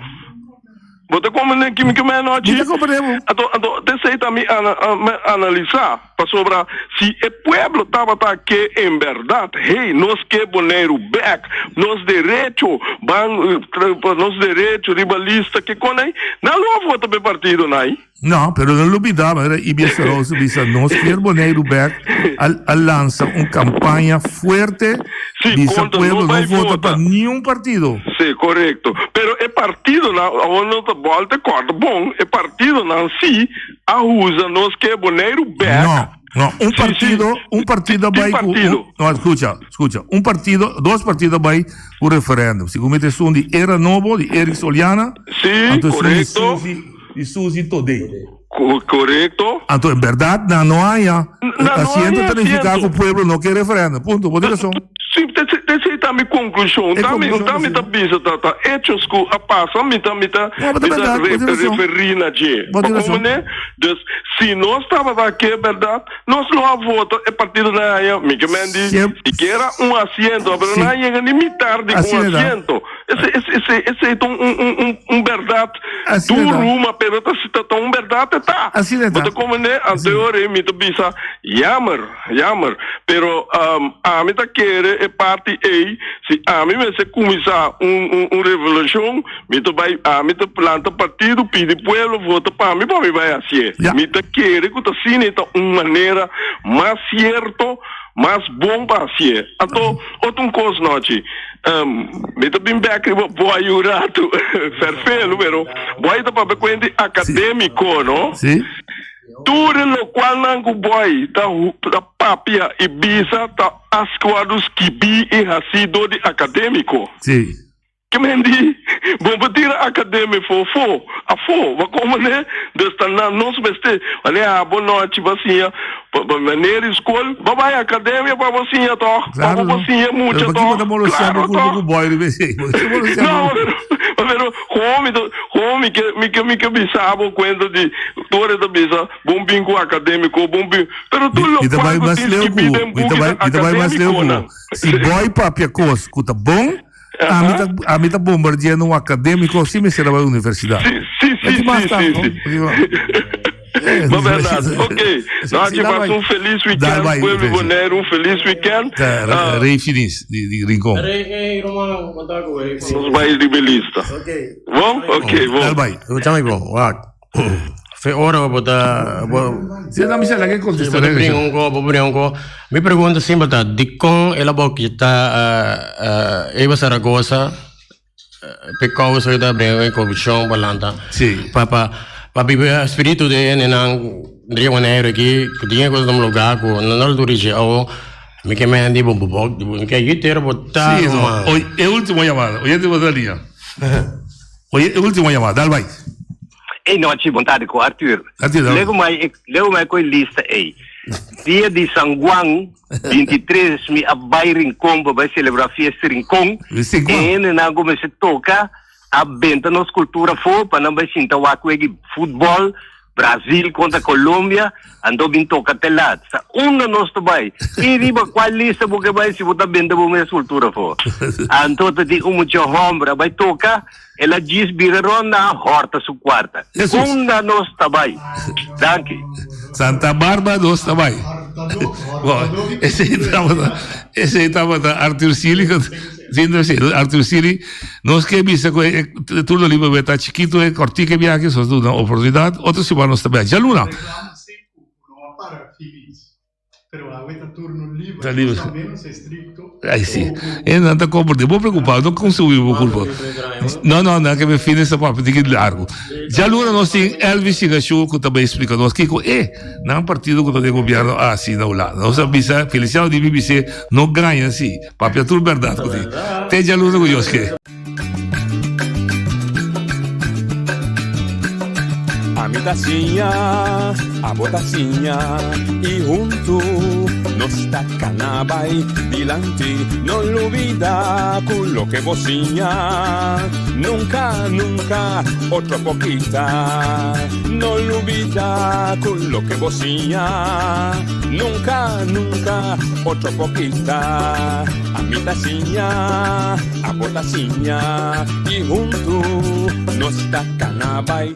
M: Bo ta comprende ki mi ke mei anochi?
C: Mi ta comprende bo.
M: Anto, anto, t'esei ta mi ana, mi analisa, pasobra si e pueblo tabata ke en berdad, hey, nos ke Boneiru bek, nos derecho, ban, nos derecho riba lista, ke kon ei, nan lo a vota p'e partido nai.
C: No, pero no lubida, manera Ibia Serosa bisa, nos kier Boneiru bek, a, a lansa un campaña fuerte,
M: Sí,
C: bisa
M: contra,
C: pueblo
M: no
C: no
M: bai
C: vota
M: vota.
C: pa niun partido.
M: Sí, correcto. Pero e partidonan, awor no ta bolta corda bon, e partidonan sí a usa nos ke Boneiru bek.
C: No, no, un
M: Sí, sí.
C: partido, un partido a
M: Tin
C: bai cu, un,
M: partido.
C: no, escucha, escucha, un partido, dos partido a bai cu referendum. Segun mi ta esun di Era Nobo, di Eric Soliana,
M: Sí,
C: anto esun di
M: correcto.
C: Suzy, di Suzy Todé.
M: Korekto.
C: Anto en berdad nan no haña
M: Nan no
C: asiento
M: haña
C: ta nifica
M: asiento.
C: cu pueblo no ke referendum. Punto. Bo tin razon.
M: Si, esei ta mi konklushon. Ta mi, ta mi ta bisa ta ta hechos ku a pasa, mi ta mi ta mi ta referí na dje. Bo komprendé? Dus si nos tabata ke bèrdat, nos lo a vota e partidonan haña, mi ke men di sikiera un asiento, pero nan a yega ni mitar di un asiento. Esei esei esei ta un un un un bèrdat duru, ma pero ta ta un bèrdat e ta. Bo ta komprendé? Anto e ora ei mi ta bisa, jammer. Jammer, pero ami ta kere e parti ei, si ami mester kuminsá un un revolushon, mi ta bai, ami ta planta partido, pidi pueblo vota pa mi pa mi bai hasié. Mi ta kere ku ta asina e ta un manera mas sierto, mas bon pa hasié. Anto, otro un kos nochi, mi ta bin bèk riba Boy un ratu, fèrfelu, pero Boy ta papia kuenta di akadémiko, no? Tur e lokualnan ku boy ta ta papia i bisa ta askuadu skibí i hasí dor di akadémiko.
C: Sí.
M: Ke men di, Bo por tira akadémi fo fo, afó, bo komprendé? Dus ta na nos mester, wanneer abo nochi bo a siña pa pa manera di skol, bo bai akademia pa bo siña tòg, pa bo por siña mucha
C: Pero pakiko
M: tòg,
C: ta molostia bo
M: klaro
C: kurpa
M: tòg.
C: ku boy riba esei? Bo ta molostia
M: No,
C: bo.
M: pero, pero gewoon mi ta, gewoon mi ke, mi ke, mi ke bisa bo kuenta di Tur e ta bisa, Bon bin ku akadémiko, bon bin. Pero tur
C: Mi ta
M: lokual
C: bai
M: ku
C: mas
M: tin
C: leu
M: skibí
C: ku,
M: den
C: mi ta
M: buki
C: bai,
M: ta
C: mi ta bai mas leu ku,
M: akadémikonan.
C: si boy papia kos ku ta bon, ami ta, ami ta bombardiando un akadémiko si mester a bai universidat.
M: Sí, sí,
C: E
M: sí,
C: tin mas
M: sí,
C: ta,
M: sí,
C: no?
M: sí. Ma bèrdat. Ok.
C: Si,
M: Nochi,
C: dal
M: pasa
C: bai.
M: un felis
C: Dal
M: wikènt,
C: bai,
M: pueblo
C: Felice.
M: Boneiru, un felis wikènt.
C: Ta
M: Ah,
C: Rey Finis di, di Rincon.
H: Rey, ey, Roman, konta ku Rey.
M: Nos bai riba e lista. Bon? Ok, bon.
C: Dal bai.
H: Escucha mi bon, wak. Fe ora bo ta bo
C: Si na misa la ke contesta
H: bo ta bringa un ko, bo bringa un ko. Mi pregunta simpel ta dikon el a bo kita Eva Zaragoza pe kousa ku ta bringa ku korupshon pa lanta.
C: Si.
H: Pa pa pa biba spiritu de hendenan Rio Janeiro aki ku tin e kos na un lugar ku no no lo richi awo mi ke mende bo bo bo mi ke yitero bo ta
C: Si, no. Oye, e ultimo llamada. Oyente bo ta liña. Oye, e ultimo llamada. Dal bai.
N: Ei nochi, bon tardi ku Arthur.
C: Arthur, dal.
N: Lego mai, lego mai koi lista ei. Dia di San Juan, 23, mi a bai Rincon pa bai celebra fiesta Rincon.
C: San Juan.
N: E hendenan ku mester toka a benta nos kultura afó pa nan bai sinta wak wegi futbòl Brasil kontra Colombia, anto bin toka te lat. Sa unda nos ta bai? I riba kual lista bo ke bai si bo ta benta bo mes kultura afó? Anto ta tin un mucha hòmber a bai toka, el a djis bira rònt nan a hòrta su kuarta.
C: Hesus.
N: Unda nos ta bai? Danki.
C: Santa Barba nos ta bai. Bon, esei tabata, esei tabata Arthur Sealy. Si, no, si, Arthur Sealy, nos ke bisa ku e turno libre ta chikitu, e kortiko e biahe, so nos duna oportunidat. Otro siman nos ta bia djaluna.
I: Reclamo seco cu no a para feliz. Pero awe ta turno liber.
C: Ta liber.
I: Nos ta menos estricto.
C: Ay, si. E nan ta komprende. Bo preocupa, no consumi bo culpa. No, no, nan ke me fin esta papia tiki largo. Djaluna nos tin Elvis Shigashu ku ta bai explica nos kiko e nan partido ku ta den gobierno a hasi na Hulanda. Nos a bisa Feliciano di BBC no gaña si. Papia tur berdad ku tin. Te djaluna ku Dios ke.
B: Ami ta siña, abo ta siña y huntu nos ta cana bay dilanti. No lubida cu loke bo siña nunca, nunca otro por kita. No lubida cu loke bo siña nunca, nunca otro por kita. Ami ta siña, abo ta siña y huntu nos ta cana bay.